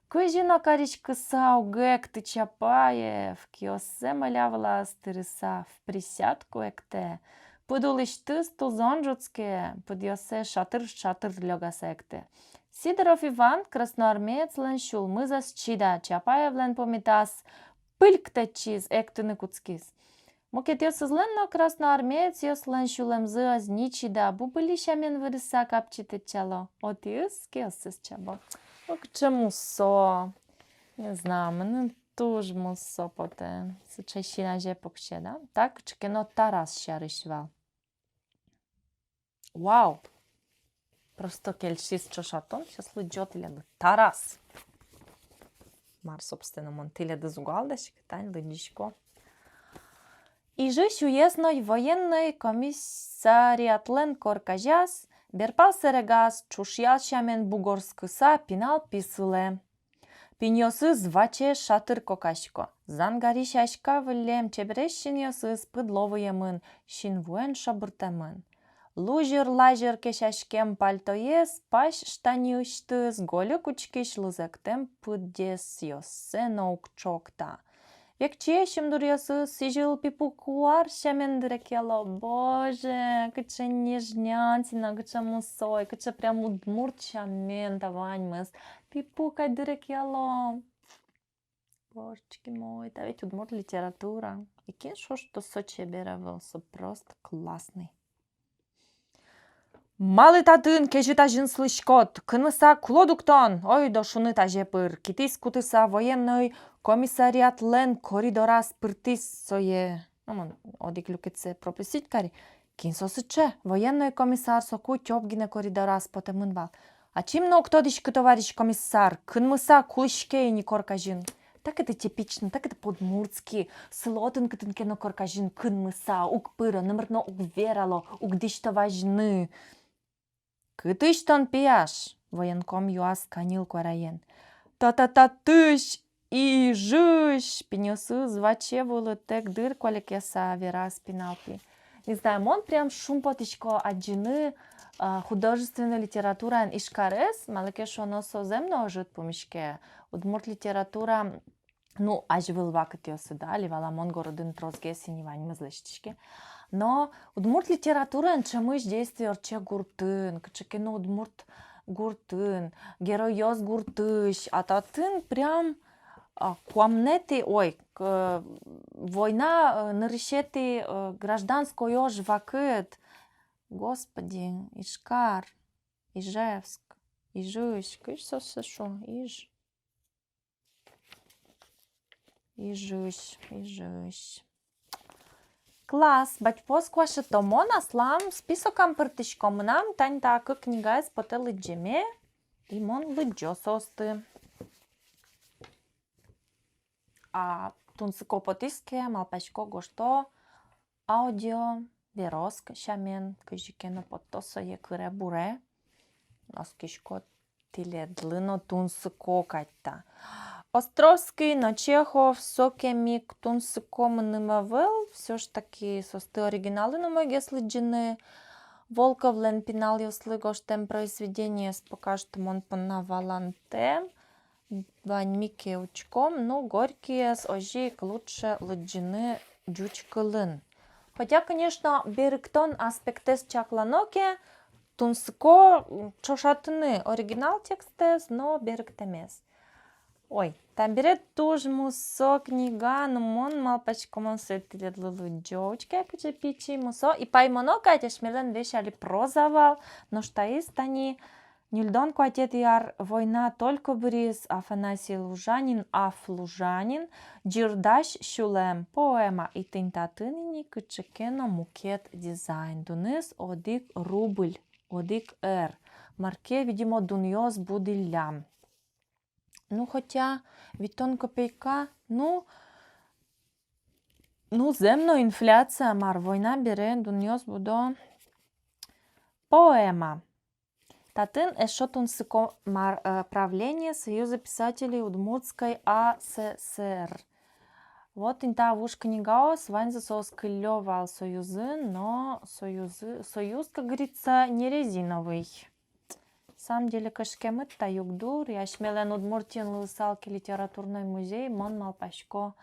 Кызьы но кариськыса уг экты Чапаев, киоссэ мӧля вылаз тырыса, в присядку эктэ. Пыд улысьтыз тузон ӝутске, пыдъёссэ шатыр-шатыр лёгаса эктэ. Сидоров Иван красноармеецлэн сюлмыз ӧз чида, Чапаевлэн пумитаз пыльк тэтчиз, эктыны кутскиз. Мукетъёсызлэн но красноармеецъёслэн сюлэмзы ӧз ни чида, бубыли сямен вырыса капчи тэтчало. Отӥ ӧз киоссэс чабо. Ок, кыӵе мусо. Не знаю, мыным туж мусо потэ. Сыӵе син азе пуксе, да? Та кыӵе ке но Тарас сярысь вал. Вау! Просто кельшиз ӵошатон, сейчас лыдӟо тӥледлы. Тарас. Мар, собственно, мон тӥледыз уг алдась ке, тани лыдӟисько. Ижысь уездной военной комиссариатлэн корказяз, берпал сэрегаз, ӵушъял сямен бугорскыса, пинал пи сылэ. Пиньёсыз ваче шатыр кокасько. Зангари сяська выллем чебересь синъёсыз пыдло выемын, синвуэн шобыртэмын. Лузьыр-лазьыр кесяськем пальтоез пась штаниысьтыз гольык учкись лызэктэм пыдесъёссэ но уг ӵокта. Векчиесь ымдуръёсыз сӥзьыл пипу куар сямен дырекъяло. Боже, кыӵе нежнятина, кыӵе мусой, кыӵе прям удмурт сямен та ваньмыз. Пипу кадь дырекъяло. Божечки мой, та ведь удмурт литература. И кин шуэ, что со чебер ӧвӧл, со просто классный. Малы татын кезьыт азьын сылӥськод? Кынмыса кулод ук тон? Ойдо шуны таӵе пыр. Китӥз кутыса военной комиссариатлэн коридораз пыртӥз сое. Ну, мон одӥг люкетсэ пропустить кари. Кин со сыӵе? Военной комиссар соку тёп гинэ коридораз потэмын вал. Ачим но уг тодӥськы, товарищ комиссар, кынмыса кулӥське ини корказьын. Так это типично, так это по-удмуртски. Сыло отын кытын ке но корказьын кынмыса, уг пыро, номыр но уг верало, уг дӥсьто вазьыны. Кытысь тон, пияш? Военком юаз каньыл куараен. Та-та-татысь, Ижысь! Пиньёсыз ваче вуылытэк дыр куалекъяса вераз пинал пи. Не знаю, мон прям шумпотӥсько адӟыны, а, художественной литератураын Ижкарез, малы ке шуоно со зэм но ӧжыт пумиське. Удмурт литература, ну, азьвыл вакытъёсы, да, али валамон городын тросгес ини ваньмыз лэсьтӥське. Но удмурт литератураын ӵемысь действие ортче гуртын, кыӵе ке но удмурт гуртын, геройёс гуртысь, а татын прям, а, куамынэтӥ, ой, к-, война, э, нырысетӥ, э, гражданской ож вакыт. Господи, Ижкар, Ижевск, Ижысь, кызьы со сыӵе, Иж. Ижысь, Ижысь. Класс, бадьпос куашето. Мон аслам списокам пыртӥсько, мынам тани та кык книгаез потэ лыдӟеме, и мон лыдӟо соосты. А тунсыко потӥз ке, малпасько, гожто аудио верос к-, сямен, кызьы ке но потто сое кыре-буре. Оскисько, тӥледлы но тунсыко кадь та. Островский но Чехов, сокем ик тунсыко мыным ӧвӧл, всё ж таки соосты оригиналын умойгес лыдӟыны. Волковлэн пиналъёслы гожтэм произведениез пока что мон понна валантэм. Ваньмы ке учком, ну, Горькийез озьы ик лучше лыдӟыны ӟуч кылын. Хотя, конечно, берыктон аспектэз чаклано ке, тунсыко, м, ӵошатыны оригинал текстэз но берыктэмез. Ой, табере туж мусо книга, но мон малпасько, мон сое тӥледлы лыдӟо. Учке, кыӵе пичи, мусо. И паймоно кадь, асьмелэн весь али проза вал, нош таиз тани ньыльдон куатетӥ ар война только быриз, Афанасий Лужанин, Аф. Лужанин, «Ӟырдась сюлэм» поэма, и тӥни татын ини кыӵе ке но мукет дизайн, дуныз одӥг рубль, одӥг эр. Мар ке, видимо, дунъёс будӥллям. Ну, хотя витьтон копейка, ну, ну, зэм но инфляция, мар, война бере дунъёс будо. Поэма. Татын эшшо тунсыко, мар, э, правление Союза писателей Удмуртской А С С Р. Вот ини та вуж книгаос, ваньзэ соос кыллё вал Союзын, но Союзы, Союз, как говорится, не резиновый. На самом деле, кышкемыт та югдур, и асьмелэн Удмуртиын луысал ке литературной музей, мон малпасько,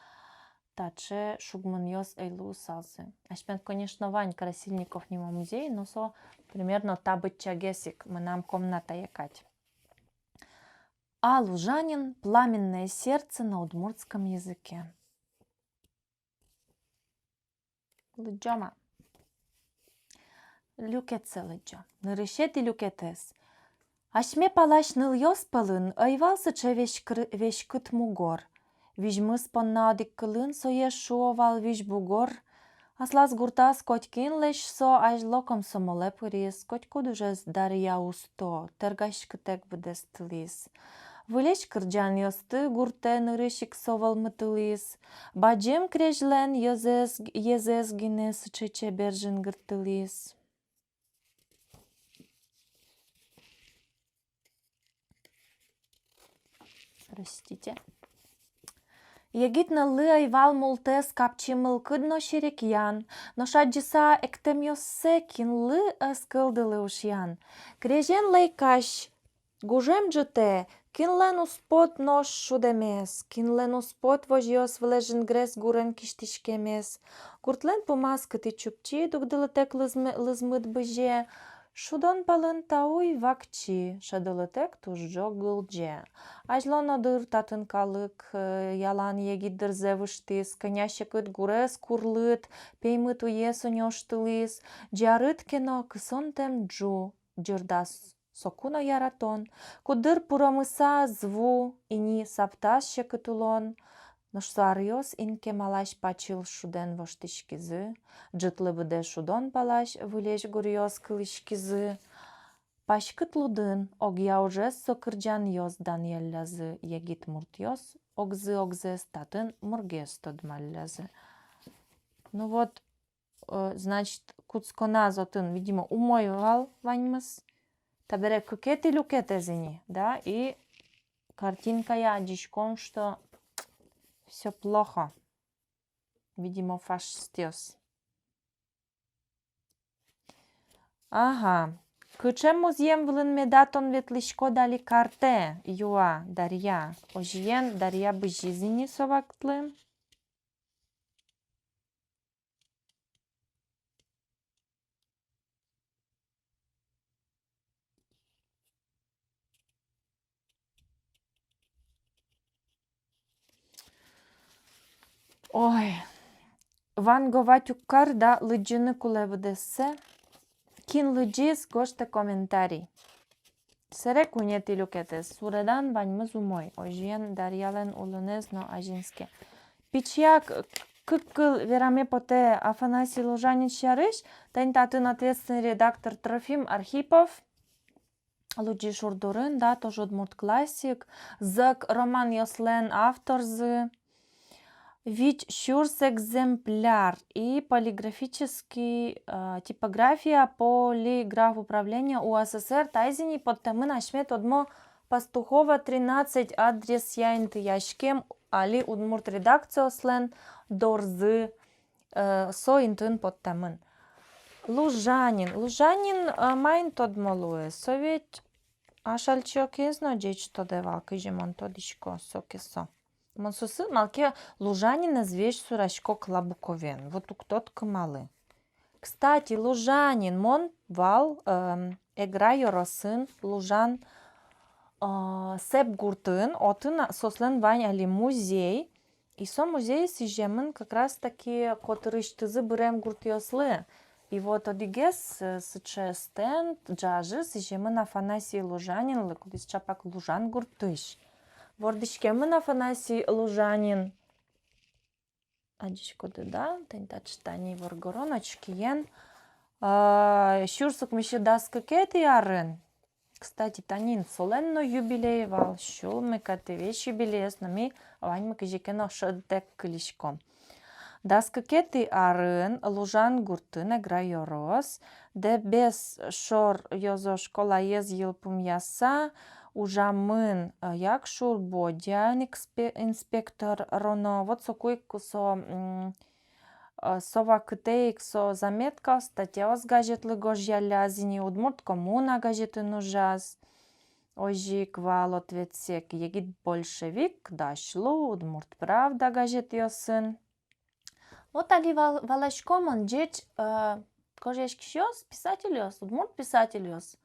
таӵе шугмынъёс ӧй луысалзы. Асьмелэн, конечно, вань Красильников нимо музей, но со примерно та быдӟагес ик, мынам комнатае кадь. А. Лужанин, «Пламенное сердце на удмуртском языке». Лыдӟом-а? Люкетсэ лыдӟо. Нырысетӥ люкетэз. Асьме палась нылъёс пӧлын ӧй вал сыӵе веськры-, веськыт мугор. Визьмыз понна одӥг кылын сое шуо вал визь бугор. Аслаз гуртаз котькинлэсь со азьло комсомолэ пыриз, котькуд ужез Дарья усто, тэргаськытэк быдэстылӥз. Вылесь кырӟанъёсты гуртэ нырысь ик со вӧлмытылӥз. Бадӟым крезьлэн йӧзэз, йӧзэз гинэ сыӵе чебер жингыртылӥз. Простите. Егит ныллы ӧй вал мултэс капчи мылкыд но серекъян, нош адӟыса эктэмъёссэ кинлы ӧз кылдылы ушъян. Крезен лэйкась гужем ӝытэ, кинлэн уз пот нош шудэмез, кинлэн уз пот возьёс вылэ жингрес гурен кисьтӥськемез. Гуртлэн пумаз кытӥ чупчи, дугдылытэк лызмы-, лызмыт бызе, шудон палын та уй вакчи, шӧдылытэк туж ӝог гылӟе. Азьло но дыр татын калык, э, ялан егит дырзэ выжтӥз, кӧня секыт гурез курлыт, пеймыт уе со нёштылӥз, ӟарыт ке но кысонтэм ӝу, ӟырдаз соку но яратон. Кудыр пуромыса ӧз ву ини саптаз секыт улон. Нош со аръёс ин кемалась пачыл шудэн воштӥськизы, ӝытлы быдэ шудон палась вылесь гуръёс кылӥськизы. Паськыт лудын огъя ужез со кырӟанъёс данъяллязы, егит муртъёс огзы-огзэс татын мургес тодмаллязы. Ну вот, э, значит, кутсконаз отын, видимо, умой вал ваньмыз. Табере кыкетӥ люкетэз ини, да, и картинкая адӟиськом, что всё плохо. Видимо, фашистъёс. Ага. Кыӵе музъем вылын меда тон ветлӥськод али картэ, юа Дарья. Озьыен, Дарья бызиз ини со вакытлы. Ой, ванговать уг кар да, лыдӟыны кулэ быдэссэ. Кин лыдӟиз, гожтэ комментарий. Сэре куинетӥ люкетэз. Суредан ваньмыз умой. Озьыен, Дарьялэн улонэз но азинске. Пичияк к-, кык кыл вераме потэ Афанасий Лужанин сярысь. Тани татын ответственный редактор Трофим Архипов. Лыдӟи шур дурын, да, тоже удмурт классик. Зӧк романъёслэн авторзы. Вить сюрс экземпляр и полиграфический, э, типография, полиграф управления УАССР, таиз ини поттэмын асьме тодмо Пастухова, тринадцать, адресъя интыяськем, али удмурт редакциослэн дорзы, э, со интыын поттэмын. Лужанин. Лужанин, э, маин тодмо луэ? Со ведь Ашальчи Окиез но ӟеч тодэ вал, кызьы мон тодӥсько, соке со. Мон соосыз, малы ке Лужанинэз весь сурасько клабуковен, вот уг тодӥськы малы. Кстати, Лужанин, мон вал, эм, Эгра ёросын, Лужан, э, Сэп гуртын, отын соослэн вань али музей, и со музей сӥземын как раз таки котырысьтызы бырем гуртъёслы. И вот одӥгез, э, сыӵе стенд, ӝажы сӥземын Афанасий Лужанинлы, кудӥз чапак Лужан гуртысь. Вордӥськемын Афанасий Лужанин. Адӟиськоды, да, тани таӵе, тани воргорон, очкиен. А, сюрс укмыссю дас кыкетӥ арын. Кстати, тани солэн но юбилей вал, сюлмы катэ весь юбилеез, но ми ваньмы кызьы ке но шӧдтэк кылиськом. Дас кыкетӥ арын Лужан гуртын, Эгра ёрос, Дэбес шор ёзо школаез йылпумъяса ужамын, э, Якшур-Бӧдьяын экспе-, инспектор роно. Вот соку ик со, м, э, со вакытэ ик со заметкаос, статьяос газетлы гожъялляз ини, «Удмурт коммуна» газетын ужаз. Озьы ик вал ответсек «Егит большевик», «Дась лу», «Удмурт правда» газетъёсын. Вот али вал-, валасько мон, ӟеч, э, гожъяськисьёс, писательёс, удмурт писательёс.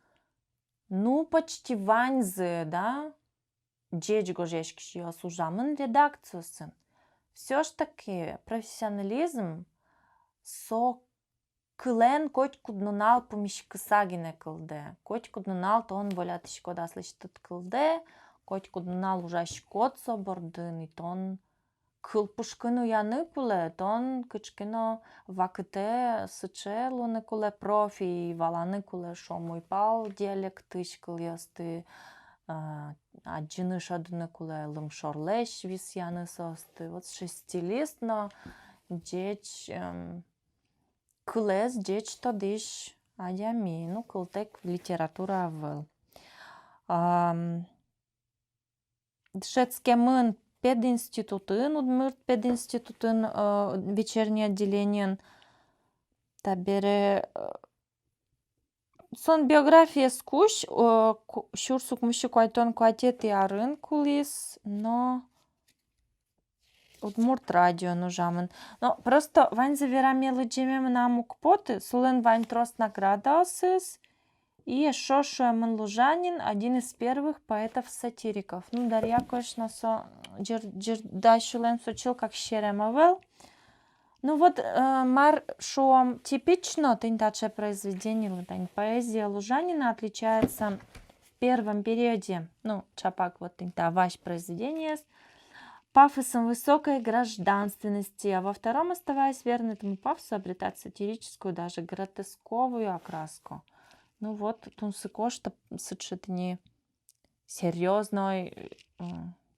Ну, почти ваньзы, да, ӟеч гожъяськисьёс ужамын редакциосын. Всё ж таки профессионализм со кылэн котькуд нунал пумиськыса гинэ кылдэ. Котькуд нунал тон волятӥськод аслэсьтыд кылдэ, котькуд нунал ужаськод со бордын, и тон кыл пушкын уяны кулэ, тон кыӵе ке но вакытэ сыӵе луыны кулэ профи, и валаны кулэ, шуом, уйпал диалектысь кылъёсты, а, адӟыны, шӧдыны кулэ, лымшорлэсь висъяны соосты. Вот сыӵе стилист но ӟеч, эм, кылэз ӟеч тодӥсь адями, ну, кылтэк литература ӧвӧл. Ам, дышетскемын пединститутын, удмурт пединститутын, э, вечерний отделениын. Табере, э, солэн биографиез кузь, э, ку-, сюрс укмыссю куатьтон куатетӥ арын кулӥз, но Удмурт радиоын ужамын. Но просто ваньзэ вераме, лыдӟеме мынам уг поты, солэн вань трос наградаосыз. И эшшо шуэмын: Лужанин — один из первых поэтов-сатириков. Ну, Дарья, конечно, со ӟыр-, ӟырда сюлэм, со чылкак серем ӧвӧл. Ну вот, э, мар шуом, типично тӥни таӵе произведениелы, тани поэзия Лужанина отличается в первом периоде, ну, чапак вот тӥни та вазь произведениез, пафосом высокой гражданственности, а во втором, оставаясь верной этому пафосу, обретает сатирическую, даже гротесковую окраску. Ну вот, тунсыко, что сыӵе тӥни серьёзной, э,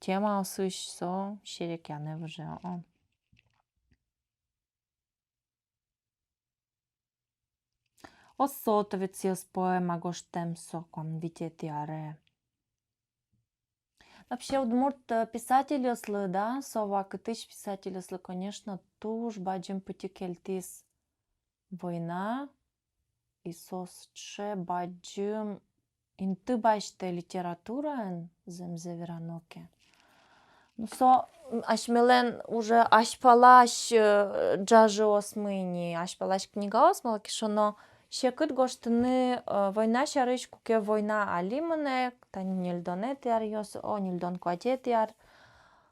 темаосысь со серекъяны выжы, о. Осотовецъёс поэма гожтэм со куамын витетӥ аре. Вообще, удмурт, э, писательёслы, да, со вакытысь писательёслы, конечно, туж бадӟым пытьы кельтӥз война, и со сыӵе бадӟым инты басьтэ литератураын, зэмзэ верано ке. Ну, со, м, асьмелэн уже азьпалась, э, ӝажыосмы ини, азьпалась книгаос, малы ке шуоно, секыт гожтыны, э, война сярысь, куке война али мынэ, тани ньыльдонэтӥ аръёс, о, ньыльдон куатетӥ ар.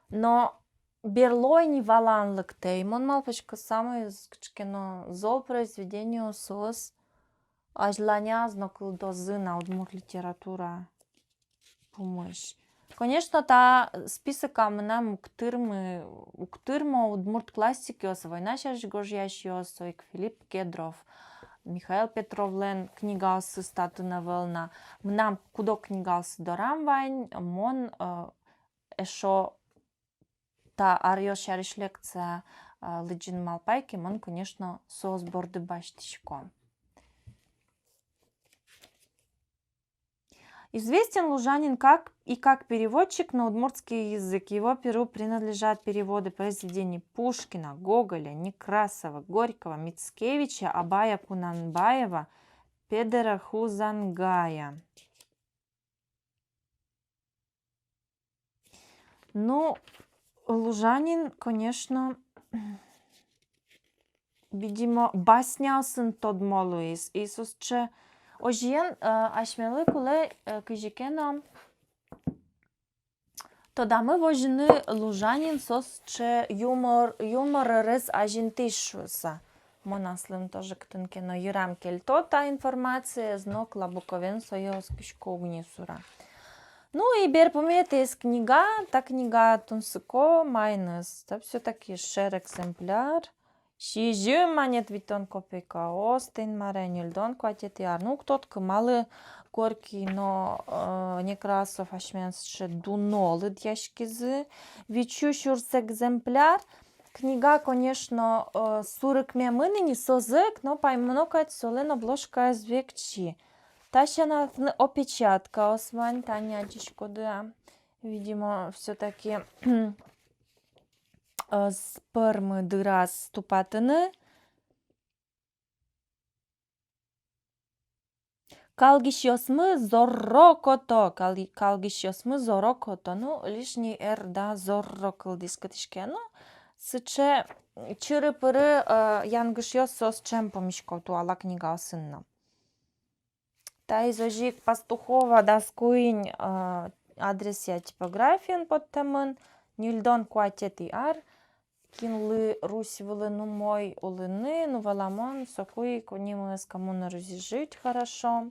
Но берло ини валан лыктэ, и мон малпасько, самой з-, кыӵе ке но зол произведениос соос азьланяз но кылдозы на удмурт литература пумысь. Конечно, та списока мынам уг тырмы, уг тырмо удмурт классикъёс, война сярысь гожъясьёс, со ик Филипп Кедров, Михаил Петровлэн книгаосыз татын ӧвӧл на. Мынам куд-ог книгаосыз дорам вань, мон, э, эшшо та аръёс сярысь лекция, а, лыдӟыны малпай ке, мон, конечно, соос борды басьтӥсько. Известен Лужанин как и как переводчик на удмуртский язык. Его перу принадлежат переводы произведений Пушкина, Гоголя, Некрасова, Горького, Мицкевича, Абая Кунанбаева, Педера Хузангая. Ну, Лужанин, конечно, видимо, басняосын тодмо луиз. И сыӵе, озьыен, э, асьмелы кулэ, э, кызьы ке но тодамы возьыны, Лужанин со сыӵе юмор, юмор ӧрез азинтӥсь шуыса. Мон аслым тоже кытын ке но йырам кельто та информациез, но Клабуковен сое оскисько уг ни сура. Ну и берпуметӥез книга, та книга тунсыко, маиныз, та всё-таки шер экземпляр. Сизьым манет витьтон копейкаос, тӥни мар-а, ньыльдон куатетӥ ар. Ну, уг тодӥськы, малы Горький но, э, Некрасов асьмеос сыӵе дуно лыдъяськизы. Вить сю сюрс экземпляр. Книга, конечно, э, сурыкмемын ини, созэ ик, но паймоно кадь, солэн обложкаез векчи. Та сяна тӥни опечаткаос вань, тани адӟиськоды-а. Видимо, всё-таки, э, ӧз пӧрмы дыраз тупатыны. Калгисьёсмы зорро кото, кал-, калгисьёсмы зоро кото. Ну, лишний р, да, зорро кылдӥз кытысь ке. Ну, сыӵе чыры-пыры, э, янгышъёс соос ӵем пумисько туала книгаосын но. Таиз озьы ик Пастухова дас куинь, э, адресъя типографиын поттэмын, ньыльдон куатетӥ ар. Кинлы Русь вылын умой улыны, ну, валамон, соку ик нимыз «Кому на Руси жить хорошо».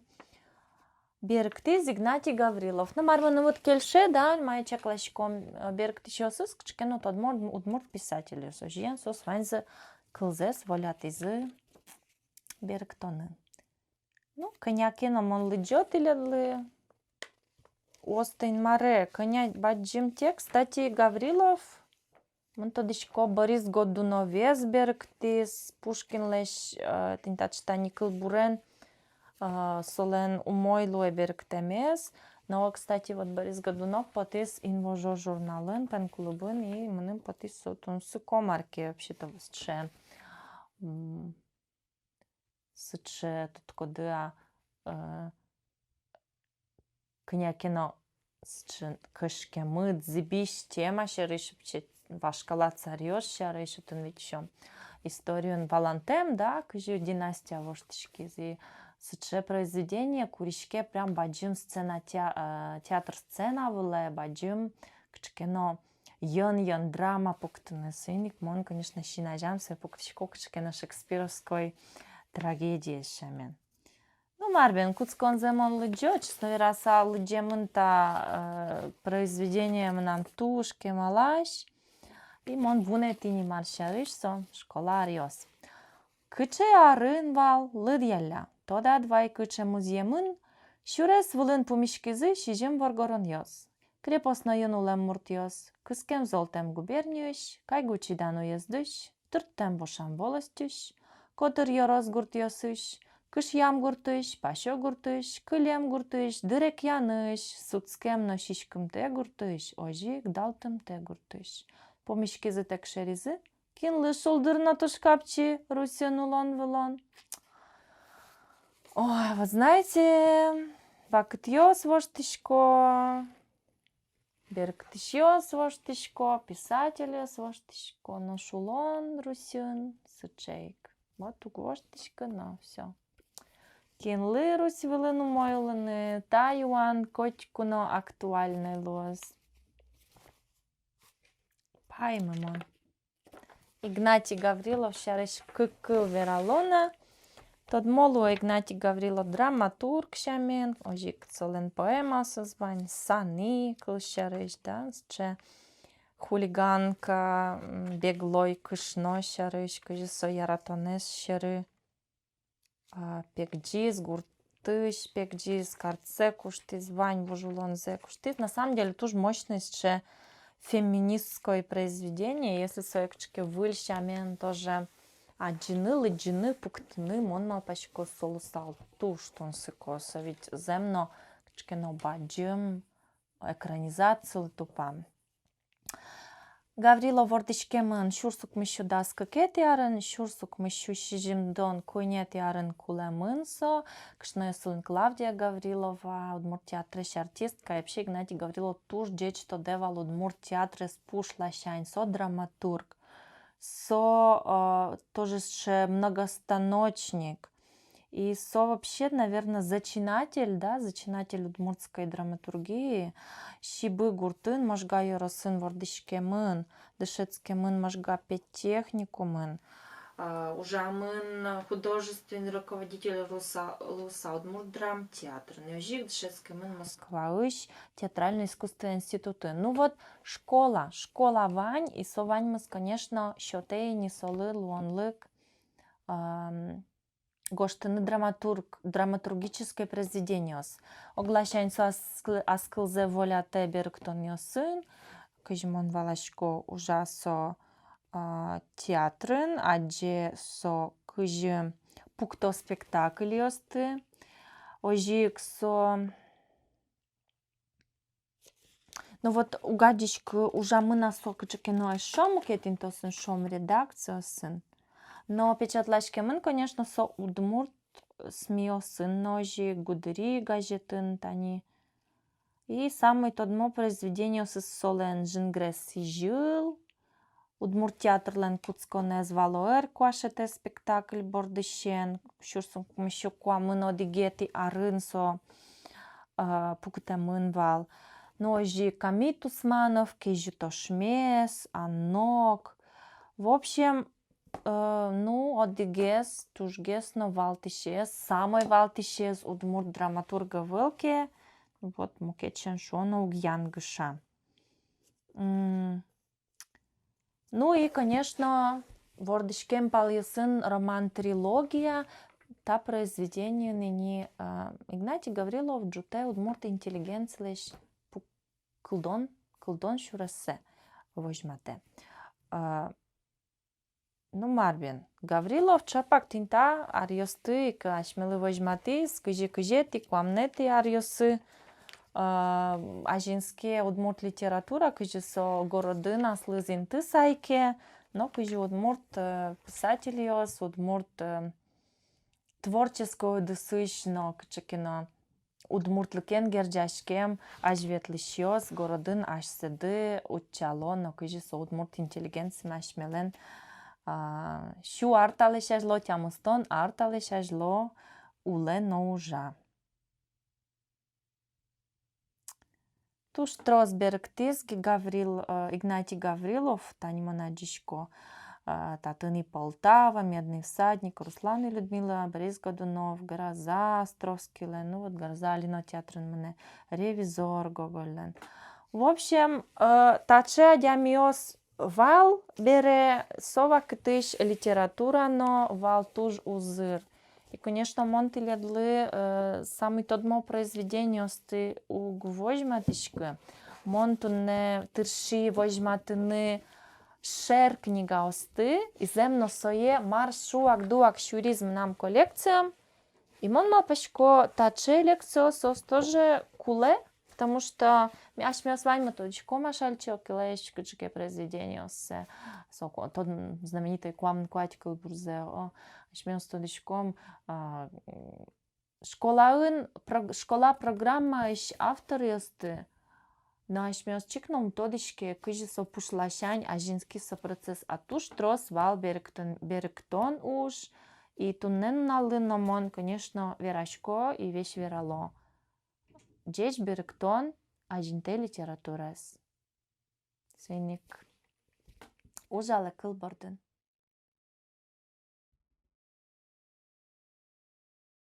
Берыктӥз Игнатий Гаврилов. Ну, мар мыным вот кельше, да, мае чакласьком, э, берыктӥсьёсыз кыӵе ке но тодмо удмурт писательёс. Озьыен, соос ваньзы кылзэс волятӥзы берыктоны. Ну, кӧня ке но мон лыдӟо тӥледлы. Остын маре, кӧня бадӟым текст. Кстати, Гаврилов, мон тодӥсько, Борис Годуновез берыктӥз, Пушкинлэсь, э, тӥни таӵе тани кылбурен, э, солэн умой луэ берыктэмез. Но, кстати, вот Борис Годунов потӥз «Инвожо» журналын, «Пен-клубын», и мыным потӥз со тунсыко, мар ке, вообще-то, вот сыӵе, м, сыӵе, тодӥськоды-а, э, кӧня ке но сыӵе кышкемыт, зӥбись тема сярысь, вообще, вашкала царьёс сярысь, отын ведь ещё историын валантэм, да, кызьы династия воштӥськиз. И сыӵе произведение куриське прям бадӟым сцена, теа-, э, театр сцена вылэ, бадӟым кыӵе ке но йӧн-йӧн драма пуктыны. Соин ик мон, конечно, син азям сое пуктӥсько кыӵе ке но шекспировской трагедиез сямен. Ну, мар бен, кутсконзэ мон лыдӟо, честно вераса, лыдӟемын та, э, произведение мынам туж кемалась. И мон вунэтӥ ни, мар сярысь со, «Школа аръёс». Кыӵе арын вал, лыдъялля, тодад вай, кыӵе музъемын сюрес вылын пумиськизы сизьым воргоронъёс. Крепостнойын улэм муртъёс, кыскем-золтэм губерниысь, Кайгучидан уездысь, Тырттэм-Бошам волостьысь, Котыр ёрос гуртъёсысь, Кышъям гуртысь, Пасё гуртысь, Кылем гуртысь, Дырекъянысь, Сутскем но Сиськымтэ гуртысь, озьы ик Далтымтэ гуртысь. Пумиськизы-тэкшеризы, кинлы шулдыр но туж капчи Русьын улон-вылон. Ой, вот знаете, вакытъёс воштӥсько, берыктӥсьёс воштӥсько, писательёс воштӥсько, нош улон Русьын сыӵе ик. Вот уг воштӥськы но, всё. Кинлы Русь вылын умой улыны, та юан котьку но актуальной луоз. Паймымон. Игнатий Гаврилов сярысь кык кыл верало на. Тодмо луэ Игнатий Гаврилов драматург сямен, озьы ик солэн поэмаосыз вань, «Саны» кыл сярысь, да, сыӵе хулиганка, м, беглой кышно сярысь, кызьы со яратонэз сьӧры, а, пегӟиз, гуртысь пегӟиз, картсэ куштӥз, вань вуж улонзэ куштӥз. На самом деле, туж мощной сыӵе феминистской произведение, если сое кыӵе ке выль сямен тоже адӟыны, лыдӟыны, пуктыны, мон малпасько, со луысал туж тунсыко, со ведь зэм но кыӵе ке но бадӟым экранизацилы тупа. Гаврилов вордӥськемын сюрс укмыссю дас кыкетӥ арын, сюрс укмыссю сизьымдон куинетӥ арын кулэмын со. Кышноез солэн Клавдия Гаврилова, удмурт театрысь артистка. И вообще Игнатий Гаврилов туж ӟеч тодэ вал удмурт театрез пуш ласянь. Со драматург, со, э, тоже сыӵе многостаночник. И со вообще, наверно, зачинатель, да, зачинатель удмуртской драматургии. Сибы гуртын, Можга ёросын вордӥськемын, дышетскемын Можга педтехникумын, а, ужамын художественный руководитель луыса, луыса Удмурт драмтеатрын, озьы ик дышетскемын Москваысь театральной искусство институтын. Ну вот, школа, школа вань, и со ваньмыз, конечно, сётэ ини солы луонлык, ам, гожтыны драматург, драматургической произведениос. Огласянь со ас кыл-, ас кылзэ волятэ берыктонъёсын, кызьы мон валасько, ужа со, а, театрын, адӟе со, кызьы пукто спектакльёсты, озьы ик со Ну вот, уг адӟиськы, ужамын-а со кыӵе ке но эшшо мукет интыосын, шуом, редакциосын. Но печатласькемын, конечно, со удмурт СМИ-осын но озьы, «Гудыри» газетын тани. И самой тодмо произведениосыз солэн «Жингрес сӥзьыл», Удмурт театрлэн кутсконэз «Валоэр куашетэ» спектакль бордысен, сюрс укмыссю куамын одӥгетӥ арын со, э, пуктэмын вал. Ну, озьы Камит Усманов, «Кезьыт ошмес», «Анок». В общем, э, ну, одӥгез, тужгес но валтӥсез, самой валтӥсез удмурт драматург ӧвӧл ке, вот, мукетсен шуоно, уг янгыша. М, Ну и, конечно, вордӥськем палъёсын роман-трилогия, та произведениын ини, а, Игнатий Гаврилов ӝутэ удмурт интеллигенцилэсь пу-, кылдон, кылдон сюрессэ возьматэ. А, ну, мар бен, Гаврилов чапак тӥни та аръёсты ик асьмелы возьматӥз, кызьы кызетӥ, куамынэтӥ аръёсы, а, азинске удмурт литература, кызьы со городын аслыз инты сайке, но кызьы удмурт, э, писательёс, удмурт, э, творческой удысысь но кыӵе ке но удмуртлыкен герӟаськем азьветлӥсьёс городын асьсэды утчало, но кызьы со удмурт интеллигенцимы асьмелэн, а, сю ар талэсь азьло, тямыстон ар талэсь азьло улэ но ужа. туж трос берыктӥз Г-, Гаврил-, э, Игнатий Гаврилов, тани мон адӟисько, э, татын и Полтава, Медный всадник, Руслан и Людмила, Борис Годунов, «Гроза» Островскийлэн, ну вот «Гроза» али но театрын мынэ, «Ревизор» Гогольлэн. В общем, э, таӵе адямиос вал бере, со вакытысь литература но вал туж узыр. И, конечно, мон тӥледлы, э, самой тодмо произведениосты уг возьматӥськы. Мон туннэ тырши возьматыны шер книгаосты, и зэм но сое, мар шуак-дуак сюриз мынам коллекциям. И мон малпасько, таӵе лекциос, соос тоже кулэ, потому что ми, асьмеос ваньмы тодӥськом Ашальчи Окилэсь кыӵе ке произведениоссэ, со ко-, тод-, знаменитой «Куамын куать кылбурзэ», о, асьмеос тодӥськом, а, м, школаын, прог-, школа программаысь авторъёсты, но асьмеос чик но ум тодӥське, кызьы со пушласянь азинскиз со процесс, а туж трос вал берыктон, берыктон уж, и туннэ нуналлы но мон, конечно, верасько и весь верало. Ӟеч берыктон азинтэ литератураез. Соин ик ужалэ кыл бордын.